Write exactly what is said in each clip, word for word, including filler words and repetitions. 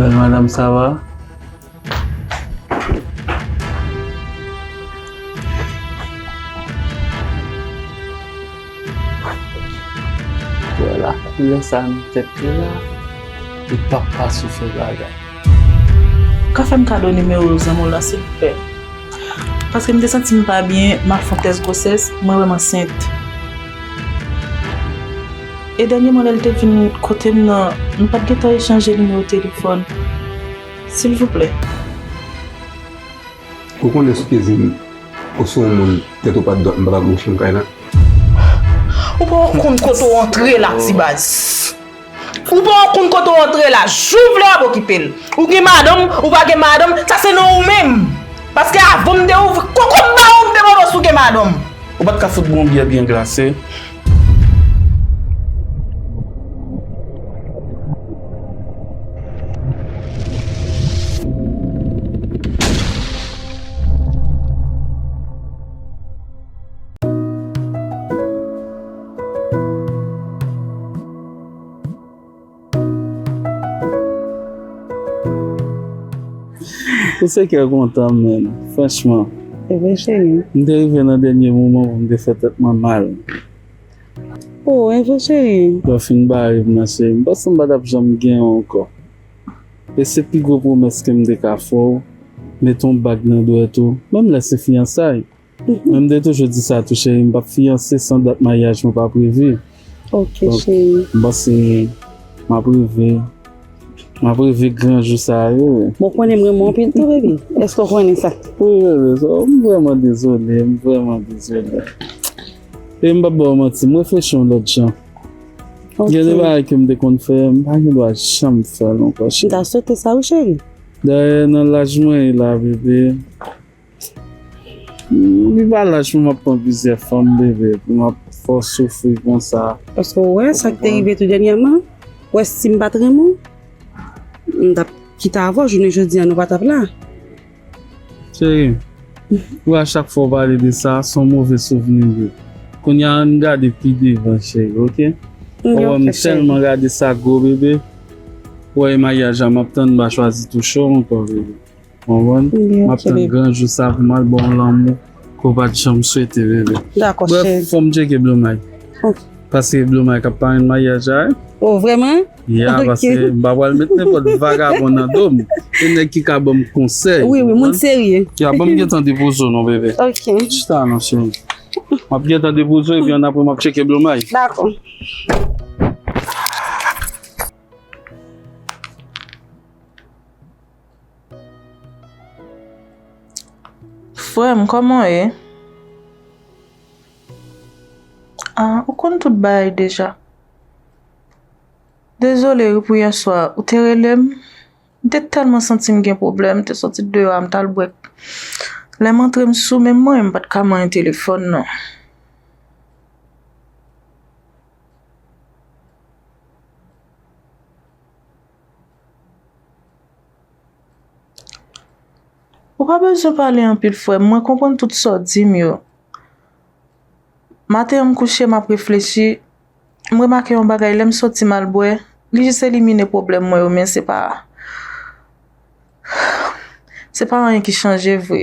Bèl madanm, sa va? Wè la, koulè sa nan tèt li la, li p ap pa sou fè bagay. Ka fè m kado nimewo zanmi w la, silvouplè? Paske m te santi m pa byen, m al fè yon tès gwosès, mwen wè m ansent. E dènyèman, lè l te vin kote m nan, nou pa t gentan echanje nimewo telefòn. Silvouplè. Ou konnen sou kezin ou se yon moun tèt ou pa dwat, m pa t ap mouche nan kay la. Ou pa konn kote w antre la, ti baz. Ou pa konn kote w antre la. Jou w vle w ap okipe l. Ou gen madanm, ou pa gen madanm, sa se nan ou menm. Paske avan m te ouvri, koko m ba ou, m te mande w si w gen madanm. Ou pa t ka fout bwè yon byè byen glase? Ou se kè kontan, menn, franchman. E vre, cheri. M te rive nan dènye moman pou m te fè tèt mwen mal. O, e vre, cheri. Lè w fin bare m nan, cheri, m panse m pa t ap janm gen w ankò. E se pi gwo pwomès ke m te ka fè w, mete yon bag nan dwèt ou, menm lè se fiyansay. Men m te toujou di sa tou, cheri, m p ap fiyanse san dat maryaj mwen pa previ. Ok, cheri. M panse m ap rive, m ap rive gran jou sa a, wi. Bon, konnen m renmen w anpil tou, baby. Èske w konnen sa? Wi, bebe, sa, m vrèman dezole, m vrèman dezole. E m p ap ba w manti, m reflechi yon lòt jan. Ok. Gen de bagay ke m te konn fè, m pa gen dwa janm fè l ankò, cheri. M ta swete sa, wi, cheri. Dayè, nan laj mwen ye la, bebe, li pa laj pou m ap pran plizyè fanm, bebe, pou m ap fè w soufri konsa. Paske w wè sa k te rive tou dènyèman, w wè si m pa t renmen w, m t ap kite avè w, jounen jodi a nou pa t ap la. Cheri, ou wè a chak fwa w pale de sa, se yon move souvni m ye. Kounye a, ann gade pi devan, cheri, ok? Ou wè m tèlman gade sa gwo, bebe. Ou wè maryaj la, m ap tann, m pa chwazi touche w ankò, bebe. Konprann? M ap tann gran jou sa pou m al ba w lanmou ke w pa t janm swete, bebe. Dakò, cheri. Brèf, fò m tcheke Blue Mike. Ok. Paske Blue Mike ap parenn maryaj la, wi. O, vrèman? Ya, paske m pa pral met nenpòt vagabon nan do m. E nèg ki ka ban m konsèy. Wi, wi, moun serye. Ya, ban m gentan depoze w non, bebe. Ok. Chita non, cheri. M ap gentan depoze w, epi annapre m ap tcheke Blue Mike. Dakò. Frè m, kòman w ye? Ah, ou konn tout bagay deja. Dezole wi pou yèswa, ou te rele m. M te tèlman santi m gen pwoblèm, m te soti deyò a, m t al bwè. Lè m antre, m sou, menm mwen, m pa t ka manyen telefòn, non. Ou pa bezwen pale anpil, frè m. Mwen konprann tout sa w di m yo. Maten an, m kouche, m ap reflechi. M remake yon bagay, lè m soti m al bwè, li jis elimine pwoblèm mwen yo, men se pa, se pa anyen ki chanje vre.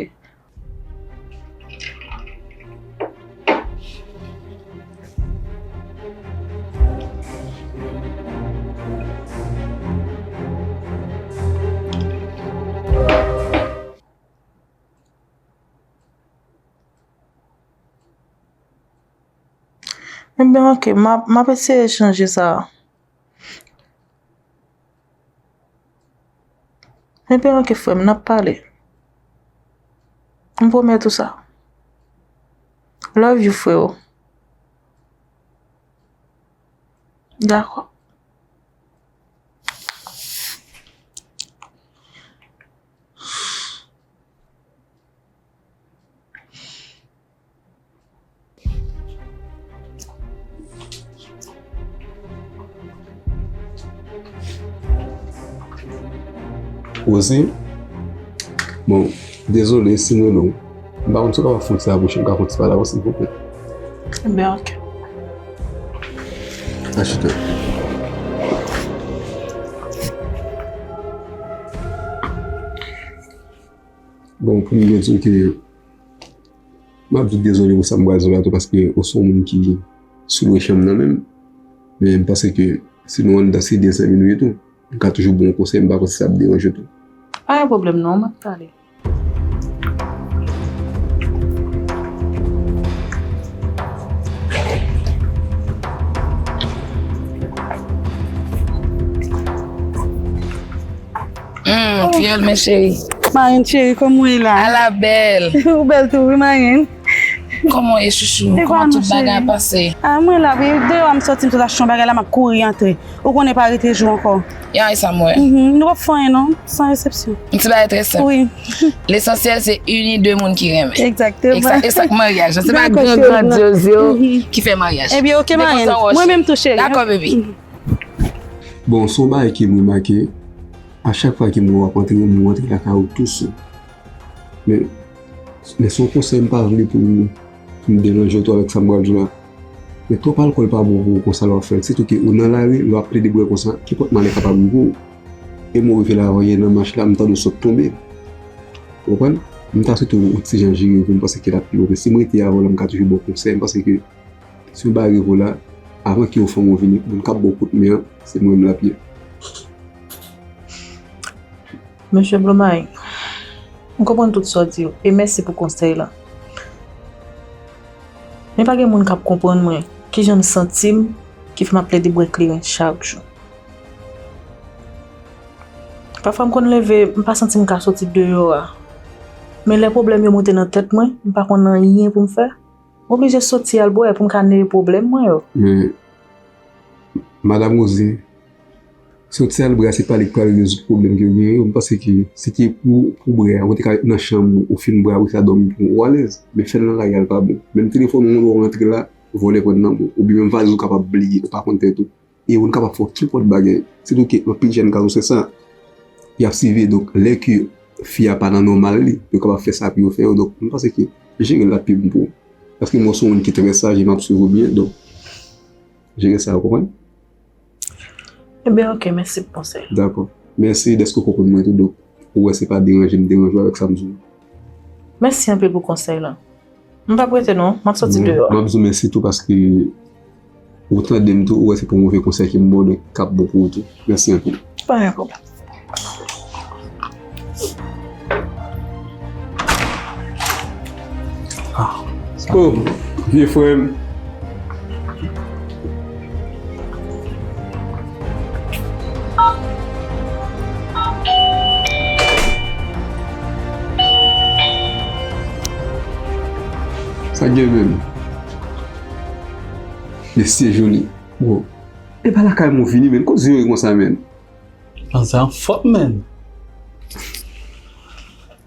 Ebyen, ok, m ap, m ap eseye chanje sa. Ebyen, ok, frè m, n ap pale. M pwomèt ou sa. Love you, freo. Dakò. Rosie, bon, dezole si m rele w. M pa konn si w kapab fè yon ti rapwoche, m ka fè yon ti pale avè w, silvouplè. Ebyen, ok. Achete. Bon, pou m byen di w ke m ap di w dezole pou sa m pral di w la tou, paske ou se yon moun ki sou lwe chanm nan menm. Men m panse ke si nou anndan se de zanmi nou ye tou, m ka toujou ba w yon konsèy, m pa panse sa ap deranje w tou. Pa gen pwoblèm non, m ap pale. Hmm, Fiyèl, men cheri. Mayen cheri, kòman w ye la? Ala bèl. Ou bèl tou, wi, Mayen. Kòman w ye, chouchou? Kòman tout bagay ap pase? Ah, mwen la, wi, deyò a m sòti, m sot achte yon bagay la, m ap kouri antre. Ou konnen pa rete jou ankò. Ya, e sa m wè. Mhm, nou p ap fè anyen non, san resepsyon. Yon ti bagay trè senp. Wi. Lesansyèl se ini de moun ki renmen. Egzakteman. E sa, e sa k maryaj la. Se pa gran grandyoz yo ki fè maryaj. Ebyen, oke, Mayen. Mwen menm tou, cheri. Dakò, baby. Bon, se yon bagay ke m remake, a chak fwa ke m wè w ap antre, m antre lakay ou tou sou. Men, men se yon konsèy m pa vle pou, pou m deranje w twò avèk sa m pral di w la. Men twòp alkòl pa bon pou ou konsa lè w ap fè l. Sitou ke ou nan lari, lè w ap plede bwè konsa, kenpòt malè kapab rive w. E mwen rive la avan yè nan mach la, m tande w sot tonbe. Ou konprann? M ta swete w yon ti jan jere pou m panse ke l ap pi bon. Men si m rete avè w la, m ka toujou ba w konsèy. M panse ke si yon bagay rive w la, avan ke yon fanm ou vini, moun k ap ba w kout men an, se mwen menm l ap ye. Mesye Blomay, m konprann tout sa w di yo, e mèsi pou konsèy la. Men pa gen moun k ap konprann mwen, kijan m santi m, ki fè m ap plede bwè kleren chak jou. Pafwa m konn leve, m pa santi m ka soti deyò a. Men lè pwoblèm yo monte nan tèt mwen, m pa konn anyen pou m fè. M oblije soti al bwè pou m ka neye pwoblèm mwen yo. Men, Madanm Rosie, soti al bwè a, se pa li k pral rezoud pwoblèm ke w genyen yo. M panse ke si te pou, pou bwè a, ou te ka ret nan chanm ou, ou fin bwè, apre sa dòmi pou ou alèz. Men fè l nan lari a, l pa bon. Menm telefòn ou, ou rantre la, vòlè pran nan men w. Oubyen menm valiz ou kapab bliye, ou pa konn tèt ou. E moun kapab fè w kenpòt bagay. Sitou ke anpil jèn gason se sa. Y ap siveye, donk, lè ke fi a pa nan nòmal li, yo kapab fè sa pou yo fè yo. Donk, m panse ke jere l ap pi bon pou ou. Paske mwen se yon moun ki trè saj e m ap swiv ou byen, donk, jere sa, ou konprann? Ebyen, oke, mèsi pou konsèy. Dakò. Mèsi dèske w konprann mwen tou, donk, ou wè se pa deranje m deranje w avèk sa m di w. Mèsi anpil pou konsèy la. M p ap rete non, m ap soti deyò. Bon, m ap di w mèsi tou paske ou tande m tou, ou wè se pa yon move konsèy ke m ba w, donk k ap bon pou ou tou. Mèsi anpil. Pa gen pwoblèm. Ah. Oh, vye frè m. Sa k gen menm? Mesye Joli. Bro, e pa lakay mwen w vini, menn. Kot zye yo ye konsa, menn? An, sa yon fòt, menn.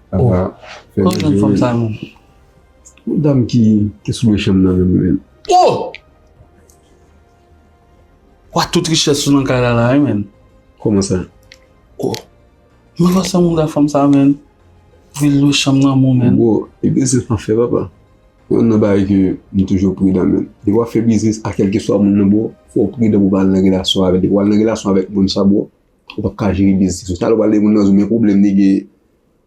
Apa, oh, fè kote w jwenn fanm sa, menn? Yon dam ki, ki sou lwe chanm nan menm, menn. Oh! Wa tout richès ou nan kay la la, wi, menn. Kòman sa? Oh. Mwen wè sa moun la fanm sa, menn. Vin lwe chanm nan moun, menn. Bro, e biznis m ap fè, papa. Youn nan bagay ke m toujou pridan, menn. Depi w ap fè biznis a kèlkeswa moun nan, bro, fò w pridan pou w pa al nan relasyon avè l. Depi w al nan relasyon avèk moun sa, bro, ou p ap ka jere biznis ou. Talè w pral de moun nan di w, men pwoblèm li gen,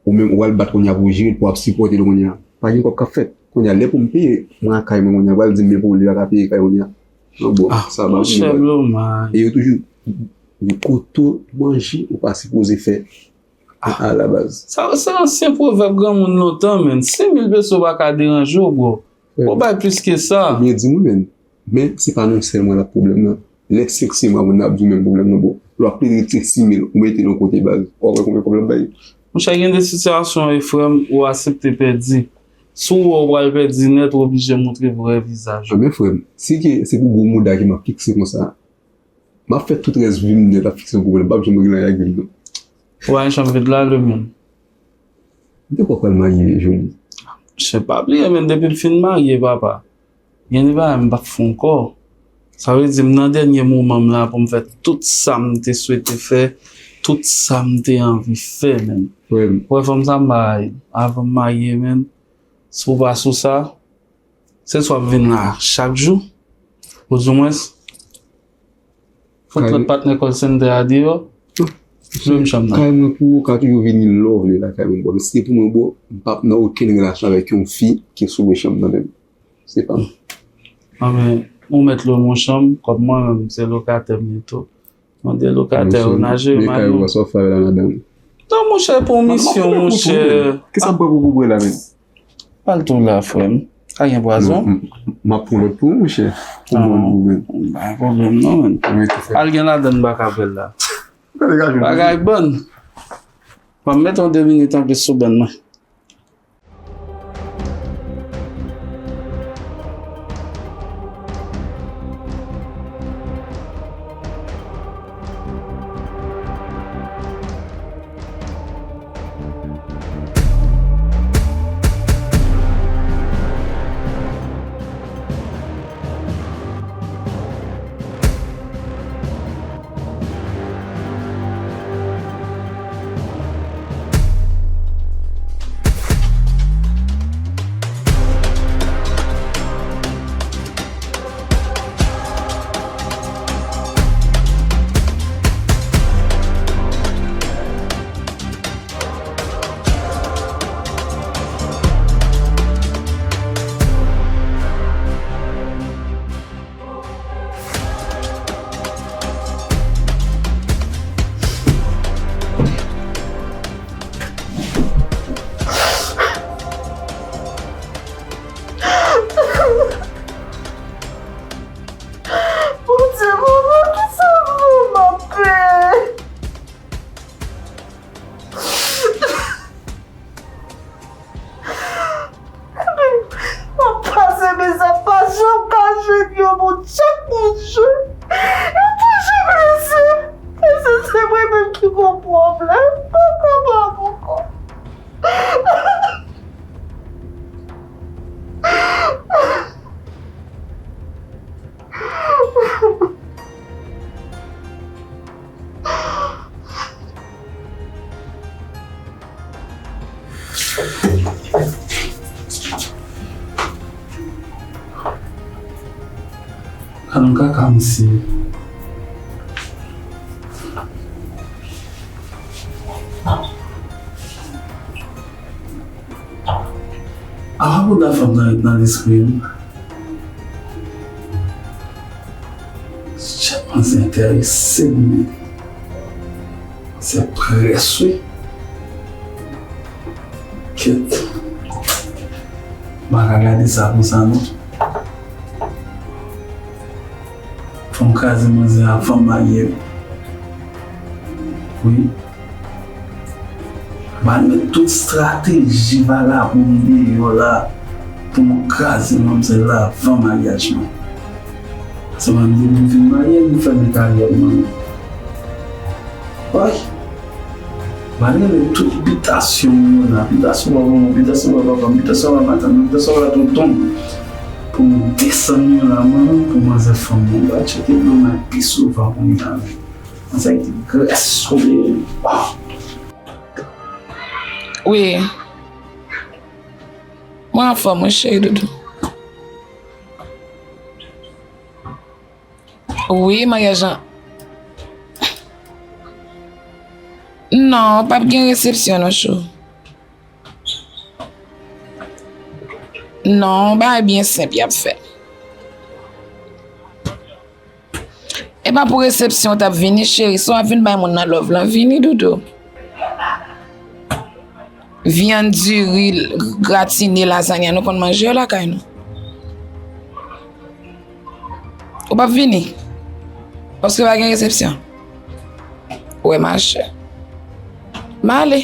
ou menm, ou pral bat kounye a pou w jere l, pou w ap sipòte l kounye a. Pa gen kòb k ap fèt. Kounye a, lè pou m peye, mwen ak kay mwen kounye a, pral di m men pou li pa ka peye kay kounye a. Non, bro, ah, sa pa monchè, bon bagay. Blomay. E yo toujou di kote w manje, ou pa sipoze fè a, a la baz. Sa, se ansyen pwovèb granmoun lontan, menn. Senk mil peso pa ka deranje w, bro. Ou bay plis ke sa. Ou byen di m wi, menn. Men, se pa nou sèl mwen l ap pwoblèm nan. Lè senk, sis mwa moun nan ap di w menm pwoblèm nan, bro. Lè w ap plede retire sis mil, ou mete l yon kote baz. Ou wè konbyen pwoblèm bay? Monchè, gen de sitiyasyon, e frè m, ou aksepte pèdi. Si w wè w pral pèdi nèt, ou oblije montre vrè vizaj ou. Anben, frè m, si ke se pou gwo mouda ke m ap fikse konsa, m ap fè tout rès vi m nèt ap fikse yon gwo mouda, m p ap janm regle anyen ak vi m, non. Ou pa janm vle lale, menn. De kwa w pral marye, Joli? Monchè, pa bliye, menn, depi m fin marye, papa, gen de bagay m p ap fè ankò. Sa vle di, m nan dènye moman m la pou m fè tout sa m te swete fè, tout sa m te anvi fè, menn. Frè m. Ou wè fanm sa m bay, avan m marye, menn. Si w pa sou sa, se swa w ap vin la chak jou, oudimwens, fout lòt patnè call center a deyò. Lwe m chanm nan. Kay mwen pou ou, ou ka toujou vini lè w vle lakay mwen, bro. Men si se pou mwen, bro, m p ap nan okenn relasyon avèk yon fi ki sou lwe chanm nan menm. Se pa m. Anben, ou mèt lwe m yon chanm, kòm mwen menm, se lokatè m ye tou. Mande lokatè yo, n a jere mal nou. Men kay ou a, sa w fè avè l a, madanm? Non, monchè, pou yon misyon, monchè. Kisa m pran pou, pou, pou bwè la, menm? Pral tou la, frè m. Pa gen pwazon. M, m, m ap pran lòt pou ou, monchè. Pou mwen, pou mwen. Pa gen pwoblèm, non, menm. Al gen ladann, m pa ka bwè l la. Bagay bann. Ban m mete yon de minit anplis sou bann mwen. Bondye, mama, kisa m fè m ap plere? M ap pase mizè, pa janm ka jwenn yon moun. Chak moun jwe, yo toujou blese m. Èske se mwen menm ki gon pwoblèm? M pa kapab ankò. Gad yon kaka, mesye. Apa bouda fanm nan ret nan lespri m. Chat manzè enterese m, men se près wi. Kèt. M pa ka gade sa konsa non. Fò m kraze manzè avan m marye l. Wi. M al met tout estrateji valabon m deyò la pou m kraze manmzèl la avan maryaj mwen. Se mwen menm depi m fin marye, m fèmen karyè m mwen menm. Woy! M al rele tout bitasyon m yo la, bitasyon papa m, bitasyon papa papa m, bitasyon papa matant mwen, bitasyon papa tonton m, pou m desann yo la mwen menm pou manzè fanm mwen. M al tcheke dlo m pi souvan pou m gade. Sa ki grès sou li. Wi. Mwen anfòm, wi, cheri doudou. Wi, maryaj lan. Non, p ap gen resepsyon, non, chou. Non, bagay byen senp y ap fè. E pa pou resepsyon w t ap vini, cheri. Si w ap vin bay moun nan love lan, vini, doudou. Vyann, diri, gratine, lazanya, nou konn manje yo lakay nou. Ou p ap vini? Paske pa gen resepsyon. Wè, machè. M ale.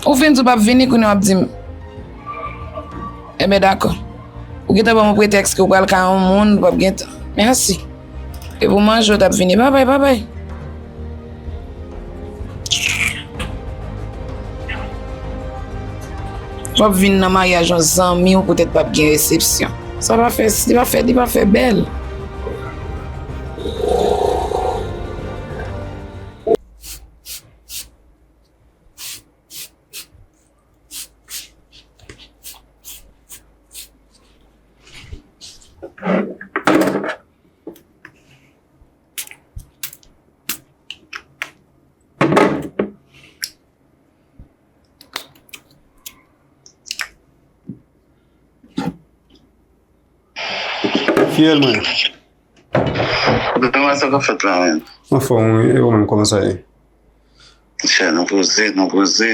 Ou vin di w p ap vini, kounye a w ap di m. Enben, dakò. Ou gentan ban m yon pretèks ke w pral kay yon moun, ou p ap gentan. Mèsi. E pou manje, w t ap vini. Babay, babay. W ap vin nan maryaj yon zanmi w, poutèt p ap gen resepsyon. Sa pa fè, li pa fè, li pa fè bèl. Kiyès mwen? Bèl, sa k ap fèt la, menm? Anfòm, wi. E ou menm, kòman sa ye? Chè, nou poze, nou poze.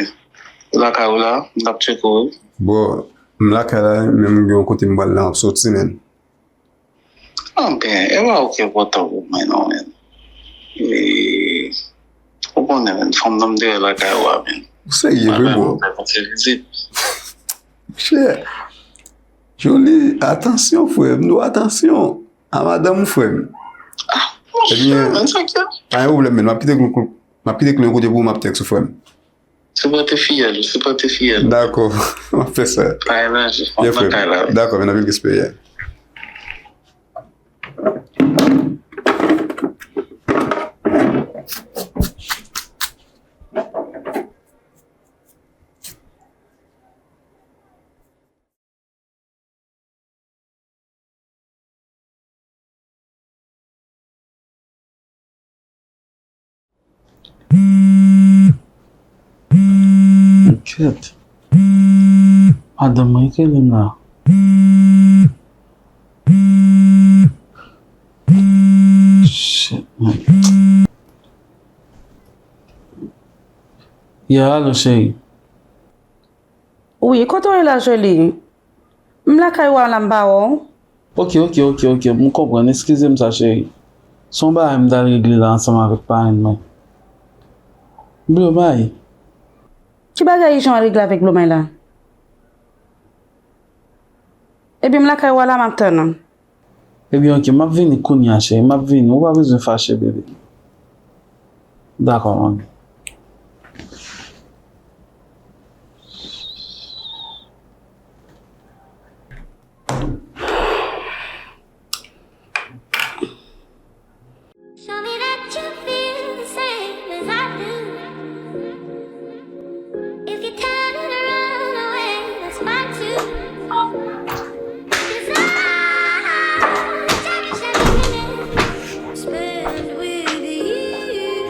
Ou lakay ou la, m t ap tcheke w, wi. Bon, m lakay la, men m gen yon kote m pral la, m ap soti, menm. Anben, e pa ou ki enpòtan pou mwen, non, menm. E, ou konnen, menm, fanm nan m te wè lakay ou a, menm. Ou serye vre, bro? Mwen fè yon ti vizit. Chè. Joli, atansyon, frè m, nou atansyon. A madanm ou, frè m. Ah, monchè, men sa k ye? Pa gen pwoblèm, men m ap kite klou, m ap kite klou yon kote pou ou, m ap tèks ou, frè m. Sipòte fiyèl ou, sipòte fiyèl ou. Dakò, m ap fè sa. Pa gen danje, fò m nan kay la, wi. Dakò, men anpil respè, yeah. Kèt. Madanm mwen ki rele m la. Shit, man. Yeah, alo, cheri. Wi, kote w ye la, Jolie? M lakay ou a la, m pa wè w. Ok, ok, ok, ok, m konprann. Eskize m sa, cheri. Se yon bagay m t al regle la ansanm avèk parenn mwen. Blomay. Ki bagay ijan w al regle avèk Blomay la? Ebyen, m lakay ou a la, m ap tann ou. Ebyen, ok, m ap vini kounye a, cheri, m ap vini. Ou pa bezwen fache, bebe. Dakò, manmi. Show me that you feel the same as I do. If you're tired of the runaway, that's fine too. 'Cause I cherish every minute spent with you.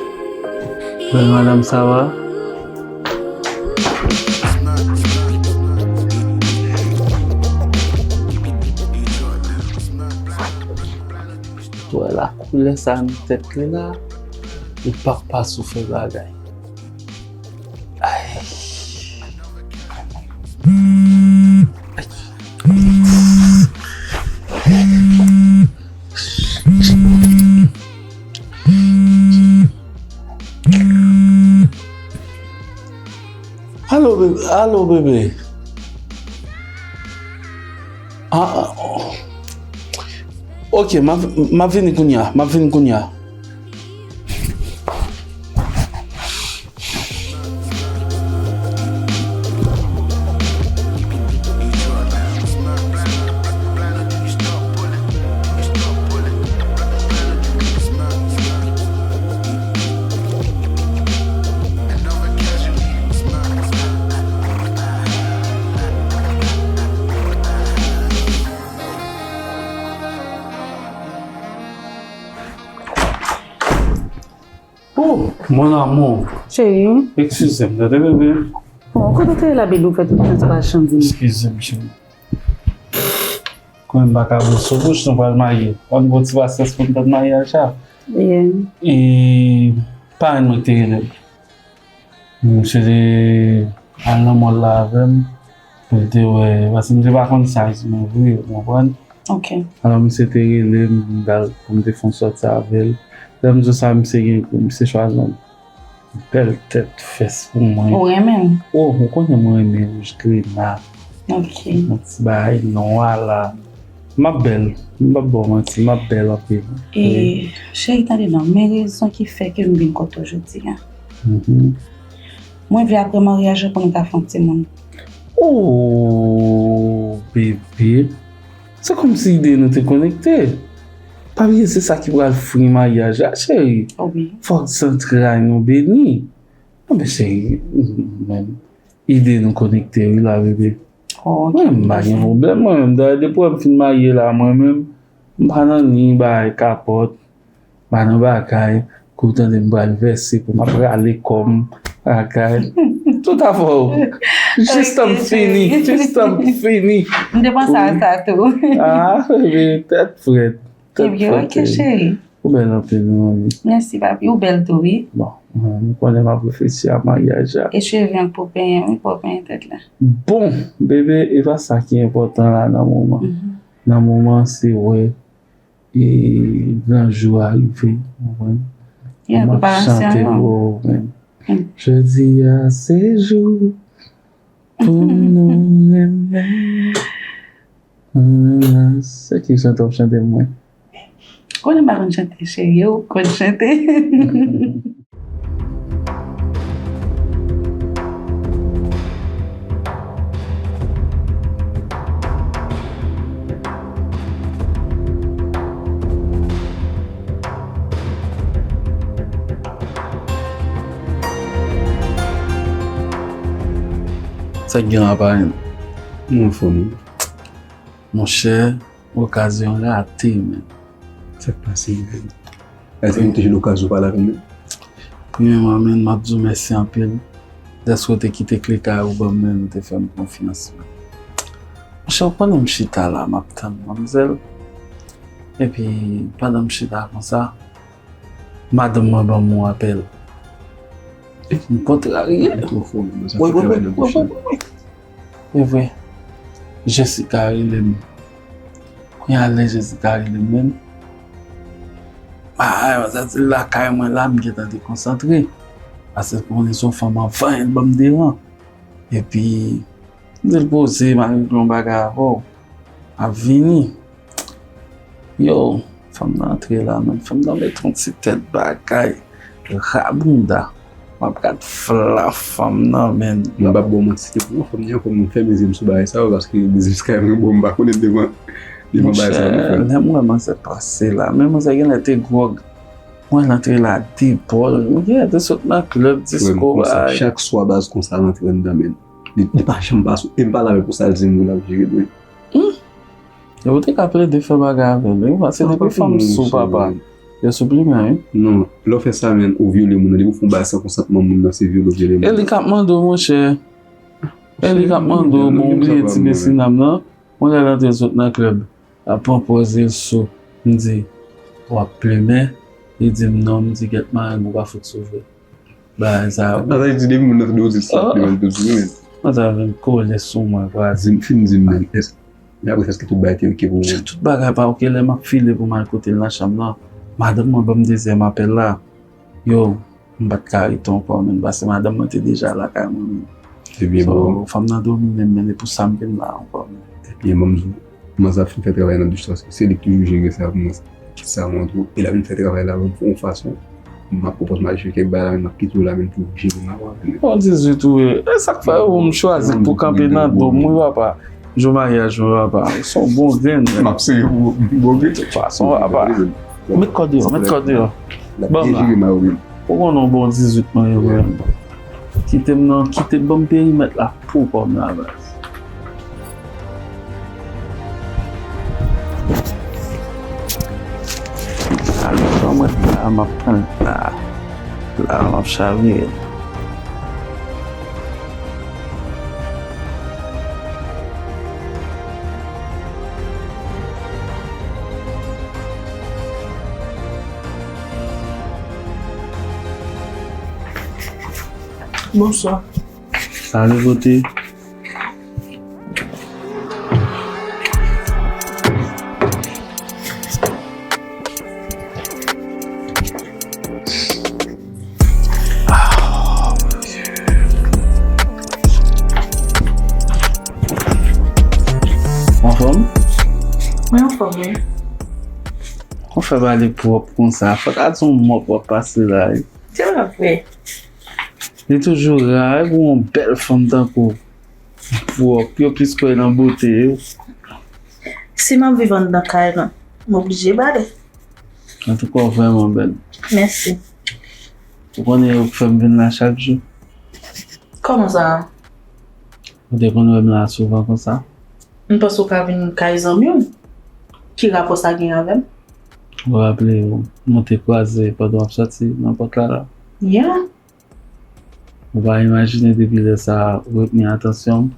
Bèl madanm, sa va? Wè la koulè sa nan tèt li la, li p ap pa sou fè bagay. Ay. Ay. Alo, bebe. Alo, bebe. Ah, ah, oh. Ok, m ap, m ap vini kounye a, m ap vini kounye a. Oh, mon amour. Cheri. Eskize m, tande, bebe. Oh, kote w te ye la, bebe, ou fè tout tan sa pa janm di m? Eskize m, cheri. Kòm m pa ka bout sou bouch, nou pral marye. Ou konn bon ti paspas pou n tann maryaj la. Yeah. E parenn mwen ki te rele m. Misye te al nan mòl la avè m, pou l te wè, paske m te pa konn size mwen vre, ou konprann? Ok. Alò, misye te rele m, pou m t al, pou m te fè yon sòti avè l. Lè m di w sa, misye gen, misye chwazi yon bèl tèt fès pou mwen. Ou renmen l? Oh, ou konnen mwen renmen wouj krema. Ok. Yon ti bagay nwa la. M ap bèl. M p ap ba w manti, m ap bèl anpil. E, cheri, tande non, men rezon ki fè ke m vin kote w jodi a. Mhm. Mwen vle apre maryaj la pou nou ka fè yon timoun. Oh, bebe. Se kòmsi ide nou te konekte. Pa bliye se sa ki pral fri maryaj la, cheri. Oh, wi. Fòk zantray nou beni. Anben, cheri, men, ide nou konekte wi la, bebe. Oh, ok. Mwen, m pa gen pwoblèm, mwen menm. Dayè, depi w wè m fin marye la, mwen menm, m pa nan ni bay kapòt, m pa nan bagay, kou w tande m pral vèse, pou m ap rale kò m, bagay. Tout afè w. Jis tan m fini, jis tan m fini. M te panse a sa tou. Ah, bebe, tèt frèt. Tèt frèt, ok, cheri. Ou bèl anpil, wi, manmi. Mèsi, papi. Ou bèl tou, wi. Bon, m konnen m ap reflechi a maryaj la. E cheve an pou penyen, wi, pou penyen tèt la. Bon, bebe, e pa sa ki enpòtan la nan moman. Nan moman, se wè e gran jou a rive, ou konprann? Yeah, m ap chante pou ou, man. Jodi a se jou pou nou renmen. Se ki chante w ap chante mwen? Konnen m pa konn chante, cheri, ou konn chante. Sa k gen la, parenn? M anfòm, wi. Monchè, okazyon rate, men. Sa k pase, men? Èske nou te jwenn okazyon pale avè m, men? Premyèman, men, m ap di w mèsi anpil dèske w te kite kle kay ou ban m, men, ou te fè m konfyans, men. Monchè, ou konnen m chita la, m ap tann manmzèl. Epi, pandan m chita konsa, madanm mwen ban m yon apèl. M kontrarye. Woy, woy, woy. E vre, Jessica rele m. Kounye a lè Jessica rele m menm, ah, sa di lakay mwen la, m gentan dekonsantre. Paske konnen se yon fanm anvan, l ban m deran. Epi, m di l poze, m al regle yon bagay avè w. M ap vini. Yo, fanm nan antre la, men fanm nan met yon ti tèt bagay. Rabounda. M ap gad fla fanm nan, men. Mwen p ap ba w manti, se pou fanm nan, fò mwen fèmen zye m sou bagay sa yo, paske biznis kay mwen, bon, m pa konnen devan, devan bagay sa yo, men. Monchè, lè m wè manzè pase la, men manzè genlè te gwòg. Mwen rantre la de bòl. Mwen genlè te sot nan klèb, disko, bagay. Chak swa baz konsa rantre anndan, men. Li, li pa janm pase, e m pale avè l pou sa, l di m l ap jere l, men. Hmm. E ou te ka plede fè bagay avè l, wi, paske depi fanm sou papa, yo sou plimen, wi. Non, lè w fè sa, men, ou vyole moun nan. Depi w fè yon bagay san konsantman moun nan, se vyole ou vyole moun nan. E li k ap mande w, monchè. E li k ap mande w, bon, ou bliye ti Messinam nan. Mwen lè l antre sot nan klèb, l ap pran pòz li sou. M di, w ap plimen? Li di m non, m di, gèt marenn, ou pa fout sou vre. Bagay sa yo. Sa vle di depi moun nan tande w di l sa, li menm tou di, men. Mwen ta vin kole sou mwen, kwa. Di m, fin di m, men, èske, men apre sa, èske tout bagay te oke pou ou? Tout bagay pa oke, lè m ap file pou m al kote l nan chanm nan, madanm mwen ban m dezyèm apèl la. Yo, m pa t ka rete ankò, men, paske madanm mwen te deja lakay mwen, men. Se byen bon. So, fanm nan domine m, men, e pou sa m vin la ankò, men. Ebyen, ban m di w, Manzè ap fin fè travay nan douch la, se li k toujou jere sa pou mwen. Sa mwen tou, e l ap vin fè travay la pou m fè yon fason. M ap pwopòz m al jere kèk bagay la, men m ap kite w la, men pou w jere m avè w. Bon, dizuit ou ye. E sa k fè ou m chwazi pou kanpe nan do m, wi, papa. Jou maryaj mwen, papa. Ou se yon bon grenn, men. M ap sere pou ou, bon grenn. De tout fason, papa. Met kò deyò, met kò deyò. Ban m la. Ou konnen yon bon dizuit mwen ye, vre. Kite m non, kite, ban m perimèt la pou kò m la, baz. Alò, ban mwen la, m ap pran l la. La, m ap chavire l. Bonswa. Salut, beauté. Anfòm? Mwen anfòm, wi. Ou fè pale pwòp konsa. Fò ta di yon mòp w ap pase la, wi. Se pa vre. Li toujou ra, wi, pou yon bèl fanm tankou w. Pwòp, yo plis kwè nan bote yo. Si m ap viv anndan kay lan, m oblije bale. Antouka, w vrèman bèl. Mèsi. Ou konnen yo k fè m vin la chak jou. Kòman sa? Ou te konn wè m la souvan konsa? M panse w ka vin kay zanmi w. Ki rapò sa gen avè m? Ou raple w, nou te kwaze pandan w ap soti nan pòt la la? Yeah. Ou pa imajine depi lè sa a ou retni atansyon m.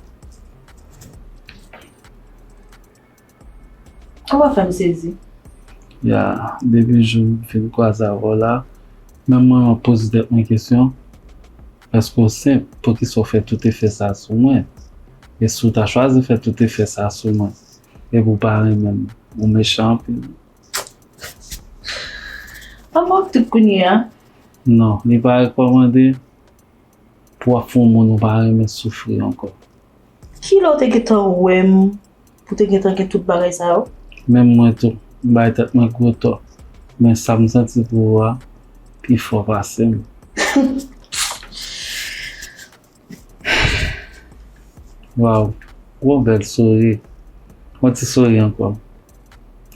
Ou pa fè m sezi. Ya, depi jou m fin kwaze avè w la, menm mwen m ap poze tèt mwen kesyon, èske w senp? Poukisa w fè tout efè sa sou mwen? E si w ta chwazi fè tout efè sa sou mwen, epi w pa renmen m, ou mechan anpil. Anmò ak tout kounye a. Non, li pa rekòmande pou w ap fè yon moun ou pa renmen soufri ankò. Kilè w te gentan wè m pou te gentan gen tout bagay sa yo? Menm mwen tou, m bay tèt mwen gwo tò. Men sa m santi pou ou a pi fò pase m. Waw, gwo bèl souri. Yon ti souri ankò.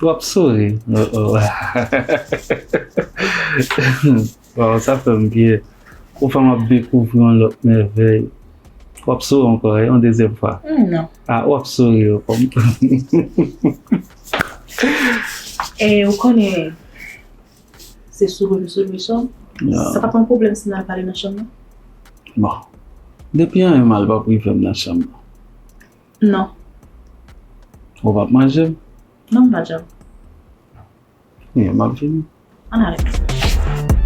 W ap souri. Oh, oh. Waw, sa fè m byen. Ou fè m ap dekouvri yon lòt mèvèy. W ap souri ankò, yon dezyèm fwa. Hmm, non. Ah, w ap souri ankò. E ou konnen, se souri m souri sou. Sa pa pran pwoblèm si n al pale nan chanm nan? Bon. Depi anyen mal p ap rive m nan chanm nan. Non. Ou p ap manje m? Non, m pa djab. Wi, m ap vini. Ann ale.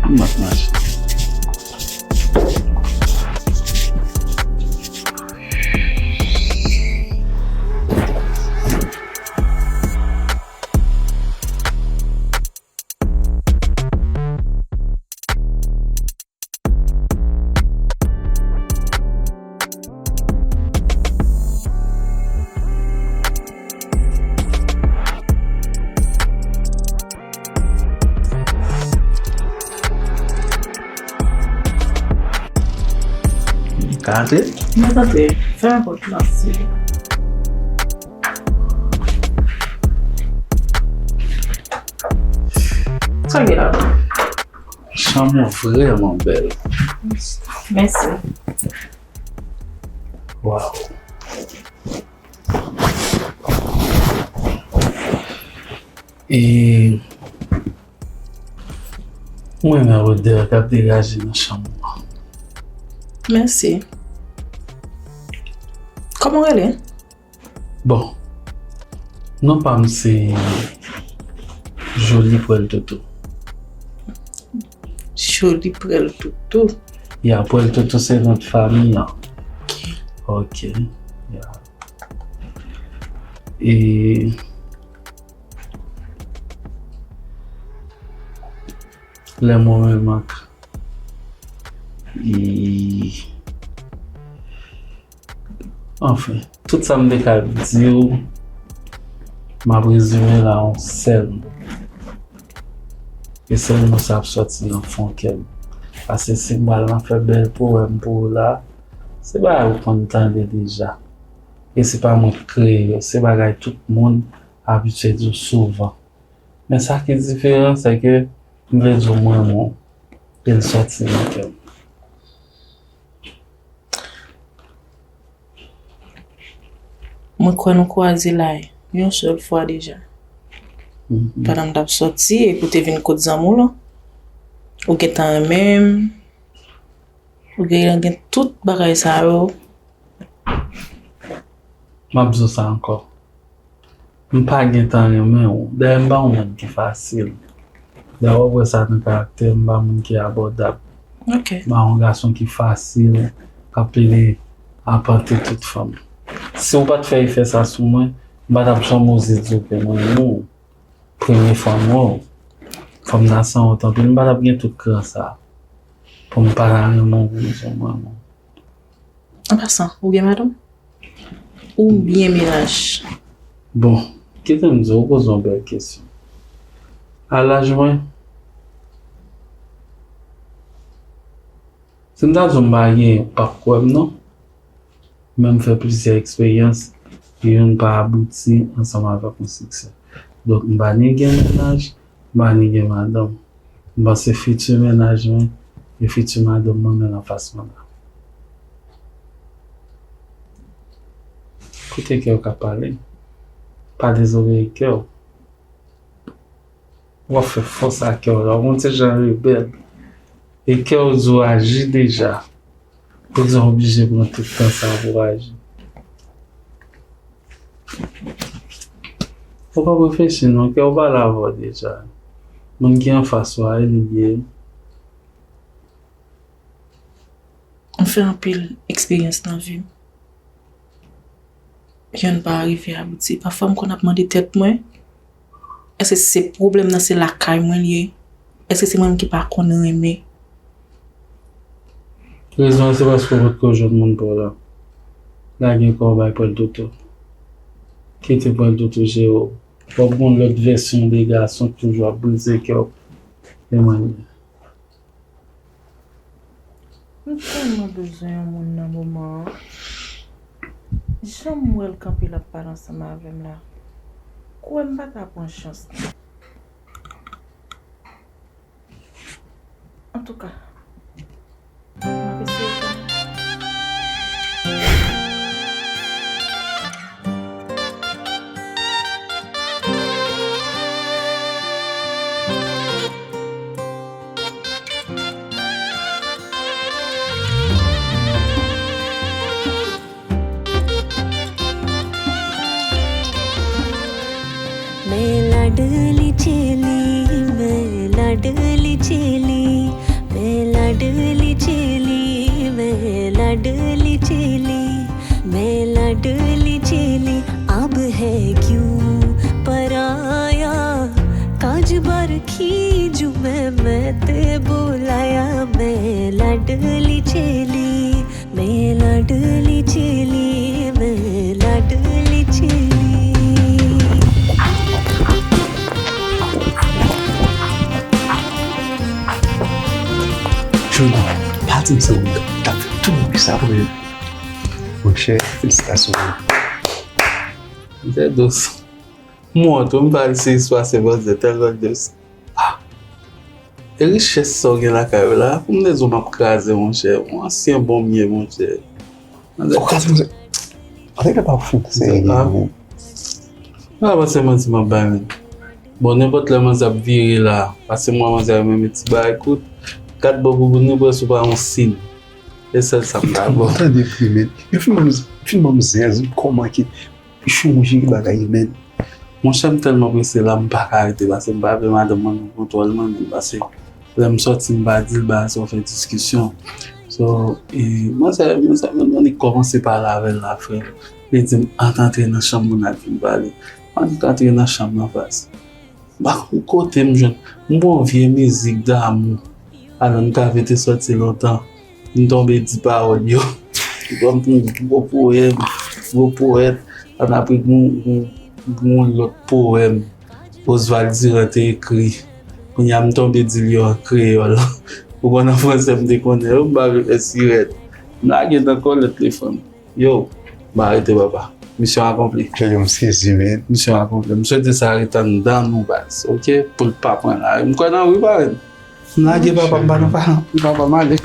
M ap mache. Ka antre? Mwen antre. Fèmen pòt la, silvouplè. Sa gen la? Chanm ou vrèman bèl. Mèsi. Waw. E mwen renmen odè k ap degaje nan chanm ou an. Mèsi. Kòman w rele? Bon, non pa m se Joli Pwèl Toutou. Joli Pwèl Toutou. Ya, Pwèl Toutou se non de fanmi an. Ok. Ya. E lè mwen menm ak e Anfen, tout sa m te ka di w, m ap rezime l a yon sèl mo. E sèl mo sa ap sòti nan fon kè m. Paske si m pral nan fè bèl powèm pou ou la, se bagay ou konn tande deja. E se pa mwen k kreye yo, se bagay tout moun abitye di w souvan. Men sa ki diferan, se ke m vle di w m renmen w, e l sòti nan kè m. Mwen kwè nou kwaze la yon sèl fwa deja. Pandan m t ap sòti epi w te vin kot zanmi w lan, ou gentan renmen m, ou gentan gen tout bagay sa yo. M ap di w sa ankò. M pa gentan renmen w. Dayè, m pa yon moun ki fasil. Dayè, w ap wè sa nan karaktè m, m pa moun ki abòdab. Ok. M pa yon gason ki fasil, k ap pede apante tout fanm. Si w pa t fè efè sa sou mwen, m pa t ap janm oze di w ke mwen renmen w. Premye fwa m wè w. Fò m ta sanwont anpil, m pa t ap gen tout kran sa a. Pou m pa ta renmen w, pou m di w mwen renmen w. An pasan, ou gen madanm? Ou byen mennaj? Bon, kite m di w, ou poze yon bèl kesyon. A laj mwen, si m ta di w m pa gen, ou p ap kwè m non. Men m fè plizyè eksperyans, youn pa abouti ansanm avèk yon siksè. Donk, m pa ni gen mennaj, m pa ni gen madanm. M panse fiti mennaj mwen e fiti madanm mwen menm anfas mwen la. Koute kè w k ap pale. Pa dezobeyi kè w. W ap fè fòs a kè w la. W gon ti jan rebèl. E kè w di w aji deja. Poukisa w oblije pran tout tan sa pou w aji? Ou p ap reflechi non, kè w pale avè w deja. Moun ki anfas ou a, e li l ye. Mwen fè anpil eksperyans nan vi m. Yonn pa rive abouti. Pafwa m konn ap mande tèt mwen, èske se pwoblèm nan se lakay mwen li ye? Èske se mwen menm ki pa konn renmen? Rezon an se paske w potko jwenn moun pa w la. Lage kò w bay Pwèl Toto. Kite Pwèl Toto jere w. W ap gen yon lòt vèsyon de gason k toujou ap brize kè w. E mwen menm. M tèlman bezwen yon moun nan moman an. Jan m wè l kanpe l ap pale ansanm avè m la, kwè m pa ta pran chans nan. Antouka, m ap eseye kanmenm. मैं लाडली चेली, मैं लाडली चेली, मैं लाडली चेली, मैं लाडली चेली, मैं लाडली चेली, अब है क्यों पराया? काज बरखी जू मैं, मैं ते बोलाया, मैं लाडली चेली, मैं लाडली चेली, मैं लाडली चेली। Jodi, pa di m se ou menm k ap fè tout bagay sa pou mwen. Monchè, felisitasyon. Monchè, dous. M wont wi, m pa al sezi pase manzè tèlman dous. Ah! E richès sa w gen lakay ou la, pou m te di w m ap kraze, monchè. Yon ansyen bon m ye, monchè. Ou kraze, monchè. Ann rete pa fou, serye. Ah. M pa panse manti m ap bay, menn. Bon, nenpòt lè manzè ap vire la, pase m wè manzè a renmen ti bagay kout, kat bò bouboun li prèske pa yon sid. E sèl sa m ka ba w. Tande pri, menn. Yo fin ban m, fin ban m zèz, kòman ki Chonje bagay, menn. Monchè, m tèlman prese la, m pa ka rete, paske m pa vle madanm mwen pran kontwòl mwen, menn, paske lè m sòti, m pa di l bagay sa, w fè diskisyon. So, e, manzè, manzè, menn, li kòmanse pale avè l la, frè. Li di m, "Ann antre nan chanm moun al fin pale." Ann antre nan chanm nan, fas. M pa konn kote m jwenn. M gon vye mizik damou. Alò, m ka vin te sòti lontan. M tonbe di pawòl yo. Bon, m pran gwo powèm, gwo powèt. Annapre, gon, gon, gon lòt powèm Oswald Durand te ekri. Kounye a, m tonbe di l yo an kreyòl. Ou konn an fransè, m te konnen yo, m pa vle fè sirèt. M lage nan kòlèt, lefanm. Yo, m arete, papa. Misyon akonpli. Yo, m sezi, men. Misyon akonpli. M swete sa ret anndan nou, baz, oke? Pou l pa pran lari. M kwè nan ou wi, parenn. M lage papa, m pa nan pa, papa, m ale.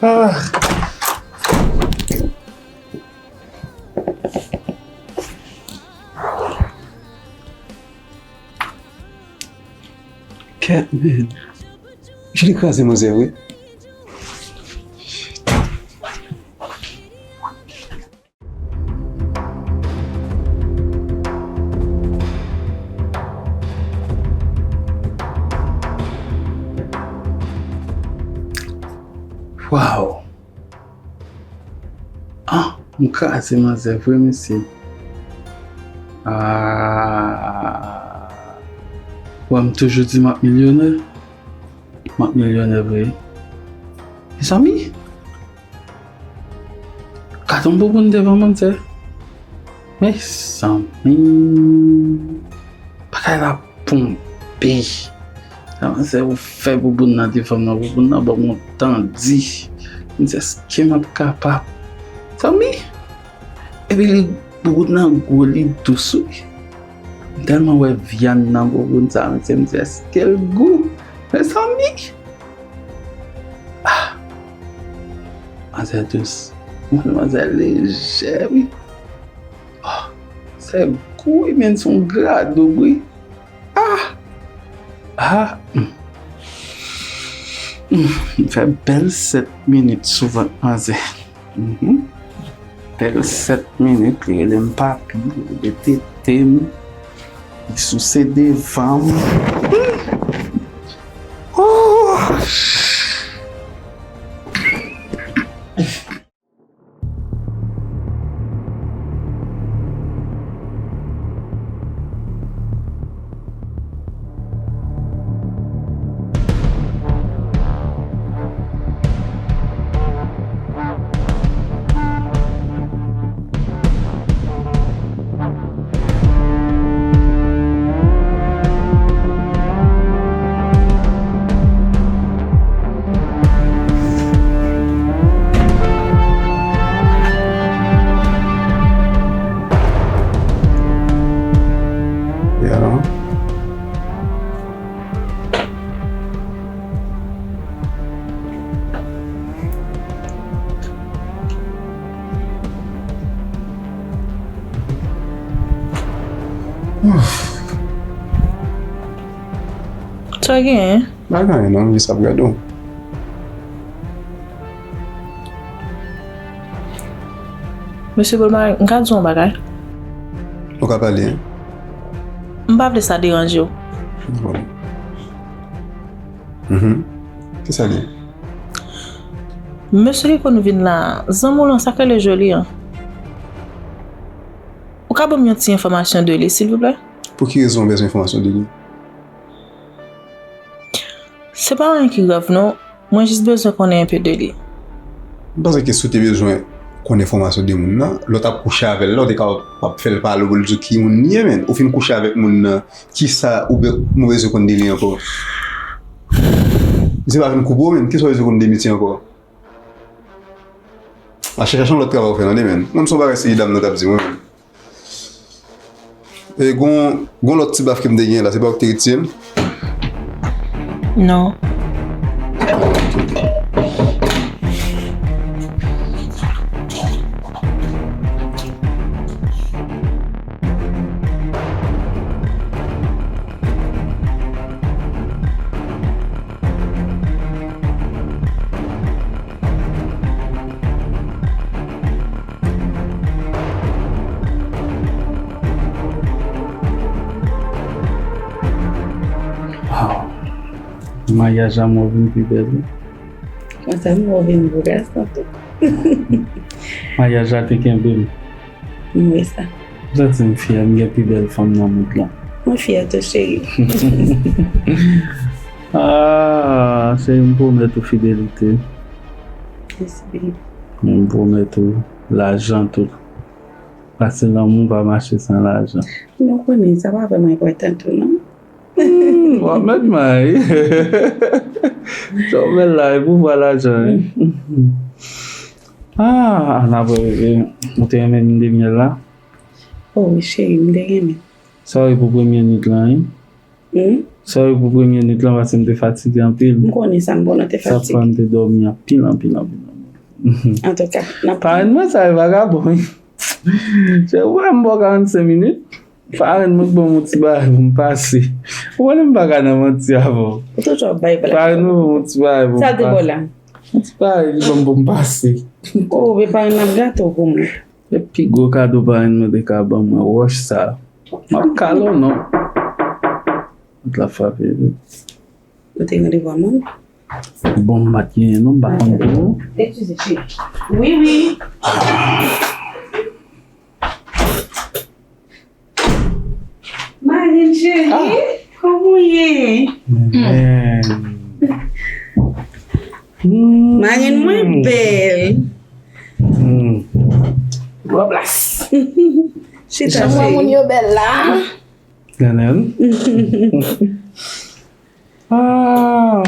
Ah. Kèt, men. Juli kraze manzè, wi. Waw! Ah, m kraze manzè vre, mesye. Ah, wè, m toujou di m ap milyonè. M ap milyonè vre. Mezanmi, gade yon bouboun devan manzè. Mezanmi, bagay la ponpe. Sa manzè ou fè bouboun nan devan m nan, bouboun nan ban m yon tandi. M di, èske m ap kapab? Zanmi, epi li, bouboun nan gwo, li dous, wi. M tèlman wè vyann nan bouboun sa, mesye, m di, èske l gou? Mezanmi! Ah! Manzè dous. Manzè lejè, wi. Oh, se gou, wi, men se yon gradoub, wi. Ah! Ah! Hmm. M fè bèl sèt minit sou vant manzè. Mhm. Bèl sèt minit, li rele m papi, li rele tete m, li souse devan m. Oh! Sa genyen? Pa gen anyen non, m jis ap gade w. Mesye Bolmay, m ka di w yon bagay? Ou ka pale, en. M pa vle sa deranje w. Bon. Mhm. Kisa l ye? Mesye ki konn vin la, zanmi w lan, sa k rele Joly an. Ou ka ban m yon ti enfòmasyon de li, silvouplè? Pou ki rezon w bezwen enfòmasyon de li? Se pa anyen ki grav, non. Mwen jis bezwen konnen enpe de li. M panse ke si w te bezwen konn enfòmasyon de moun nan, lè w t ap kouche avè l la, w te ka ap fè l pale w pou l di w ki moun li ye, men. Ou fin kouche avèk moun nan, kisa ou be-, nou bezwen konn de li ankò? Misye pa fin koupe w, men. Kisa w bezwen konn de misye ankò? A, chèche yon lòt travay ou fè, tande, men. Mwen, m se yon bagay se dam nan t ap di mwen, men. E gon, gon lòt ti baf ke m te gen la, se pa ou ki te retire l? Non. Waw. Maryaj la mwen vin pi bèl, wi. Konsa m wè w vin gwo gason tou. Maryaj la te kenbe m. M wè sa. M santi m fyè, m gen pi bèl fanm nan mond lan. Mwen fyè tou, cheri. Ah, cheri, m pwomèt ou fidelite. Mèsi, baby. Men m pwomèt ou lajan tou. Paske lanmou pa mache san lajan. Nou konnen sa pa vrèman enpòtan tou, non? Hmm, w ap mèt may. Sa w mèt la, e pouvwa lajan, wi. Ah, Ana, bebe, ou te renmen lin de myèl la? Oh, wi, cheri, m te renmen. Sa w ri pou premye nwit lan, wi? Hmm? Sa w ri pou premye nwit lan, paske m te fatige anpil. M konnen sa, m konnen w te fatige. Sa fè m te dòmi anpil, anpil, anpil, anpil. Antouka, n ap... Parenn mwen sa e vagabon, wi. Se vre, m bò karannsenk minit. Parenn mwen ban m yon ti bagay pou m pase. Ou konnen m pa ka nan manti avè w. Ou toujou ap bay blag. Parenn mwen ban m yon ti bagay pou m pase. Sa l te ba w la? Yon ti bagay li ban m pou m pase. Oh, men parenn nan ap gate w pou mwen. Se pi gwo kado parenn mwen te ka ban mwen, wòch sa. M ap kale w non. Mwen t la frape tou. Ou te randevou a moun? Bon, m pa t genyen non, m pa konn pou ou. Eskize, cheri. Wi, wi. Marenn cheri, kòman w ye? Marenn mwen bèl. Gwo plas. Chita, cheri. Jan moun yo bèl la. Gade l. Ah.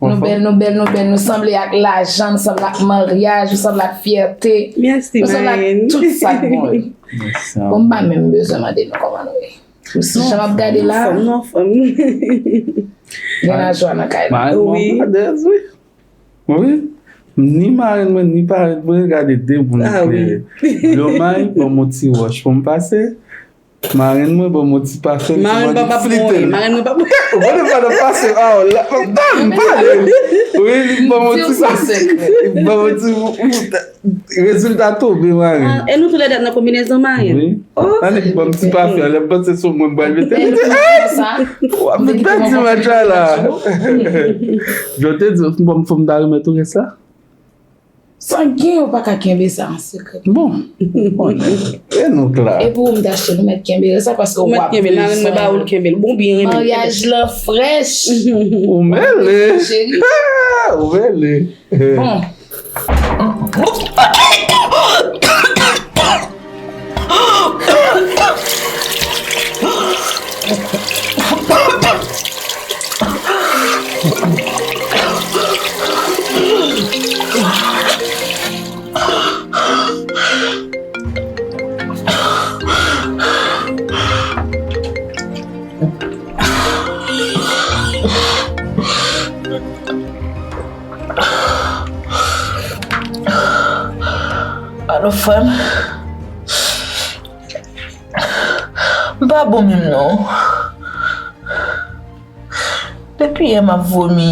Nou bèl, nou bèl, nou bèl, nou sanble ak lajan, nou sanble ak maryaj, nou sanble ak fyète. Mèsi, nou sanble ak tout sa k bon yo. Bon, m pa menm bezwen mande nou kòman nou ye. M si jan m ap gade la. Nou anfòm, nou anfòm. Gen lajwa nan kay la. Wi. Wi. Ni marenn mwen, ni parenn mwen, gade de moun klere. Blomay, ban m yon ti wòch pou m pase. Marenn mwen ban m yon ti pase, li Marenn mwen mwen p ap flite mouri, l. Marenn mwen p ap Ou konnen pandan pase, a, w la, m pale. Wi, li ban m yon ti pase. Li ban m yon ti, rezilta tonbe, marenn. Ah, e nou toulède nan konbinezon, marenn? Wi. Oh. Annik ban m ti pase, lè m panse sou mwen, m pral mete. Li di, "Ey! W ap vin pèdi match la la." Yo te di, "Bon, fò m ta remèt ou rès la." Sangen, ou pa ka kenbe sa an sekrè. Bon, bon, e nou kla. E pou ou m t achte l, ou mèt kenbe sa paske w ap bezwen. Ou mèt kenbe l, marenn mwen ba ou l kenbe l. Bon, byen renmen. Maryaj lan frèch. Ou mele. Cheri. Ou mele. Bon. Alo, frè m. M pa bon menm non. Depi yè m ap vomi.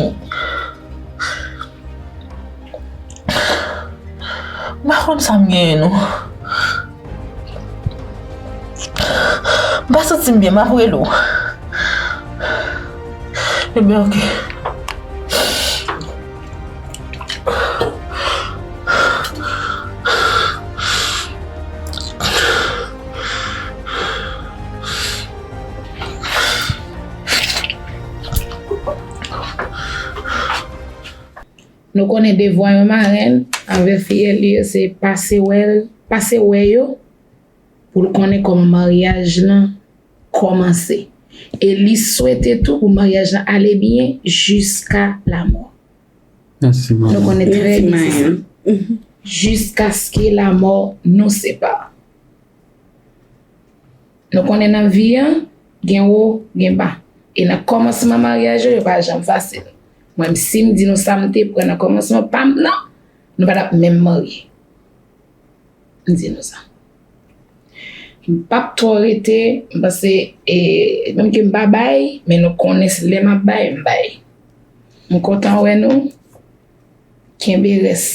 M pa konn sa m genyen non. M pa santi m byen, m ap rele w. Ebyen, oke. Nou konnen devwa yon marenn anvè fiyèl li yo se pase wè l, pase wè yo pou l konnen kòman maryaj lan kòmanse. E li swete tou pou maryaj lan ale byen jiska lamò. Mèsi, manman. Nou konnen trè byen se sa. Jiskaske lamò nou separe. Nou konnen nan vi a, gen wo, gen ba. E nan kòmansman maryaj yo, yo pa janm fasil. Mwen, si m di nou sa m te pran nan kòmansman pa m nan, nou pa t ap menm marye. M di nou sa. M p ap twò rete, m panse, e, menm ke m pa bay, men nou konnen si lè m ap bay, m bay. M kontan wè nou. Kenbe rès.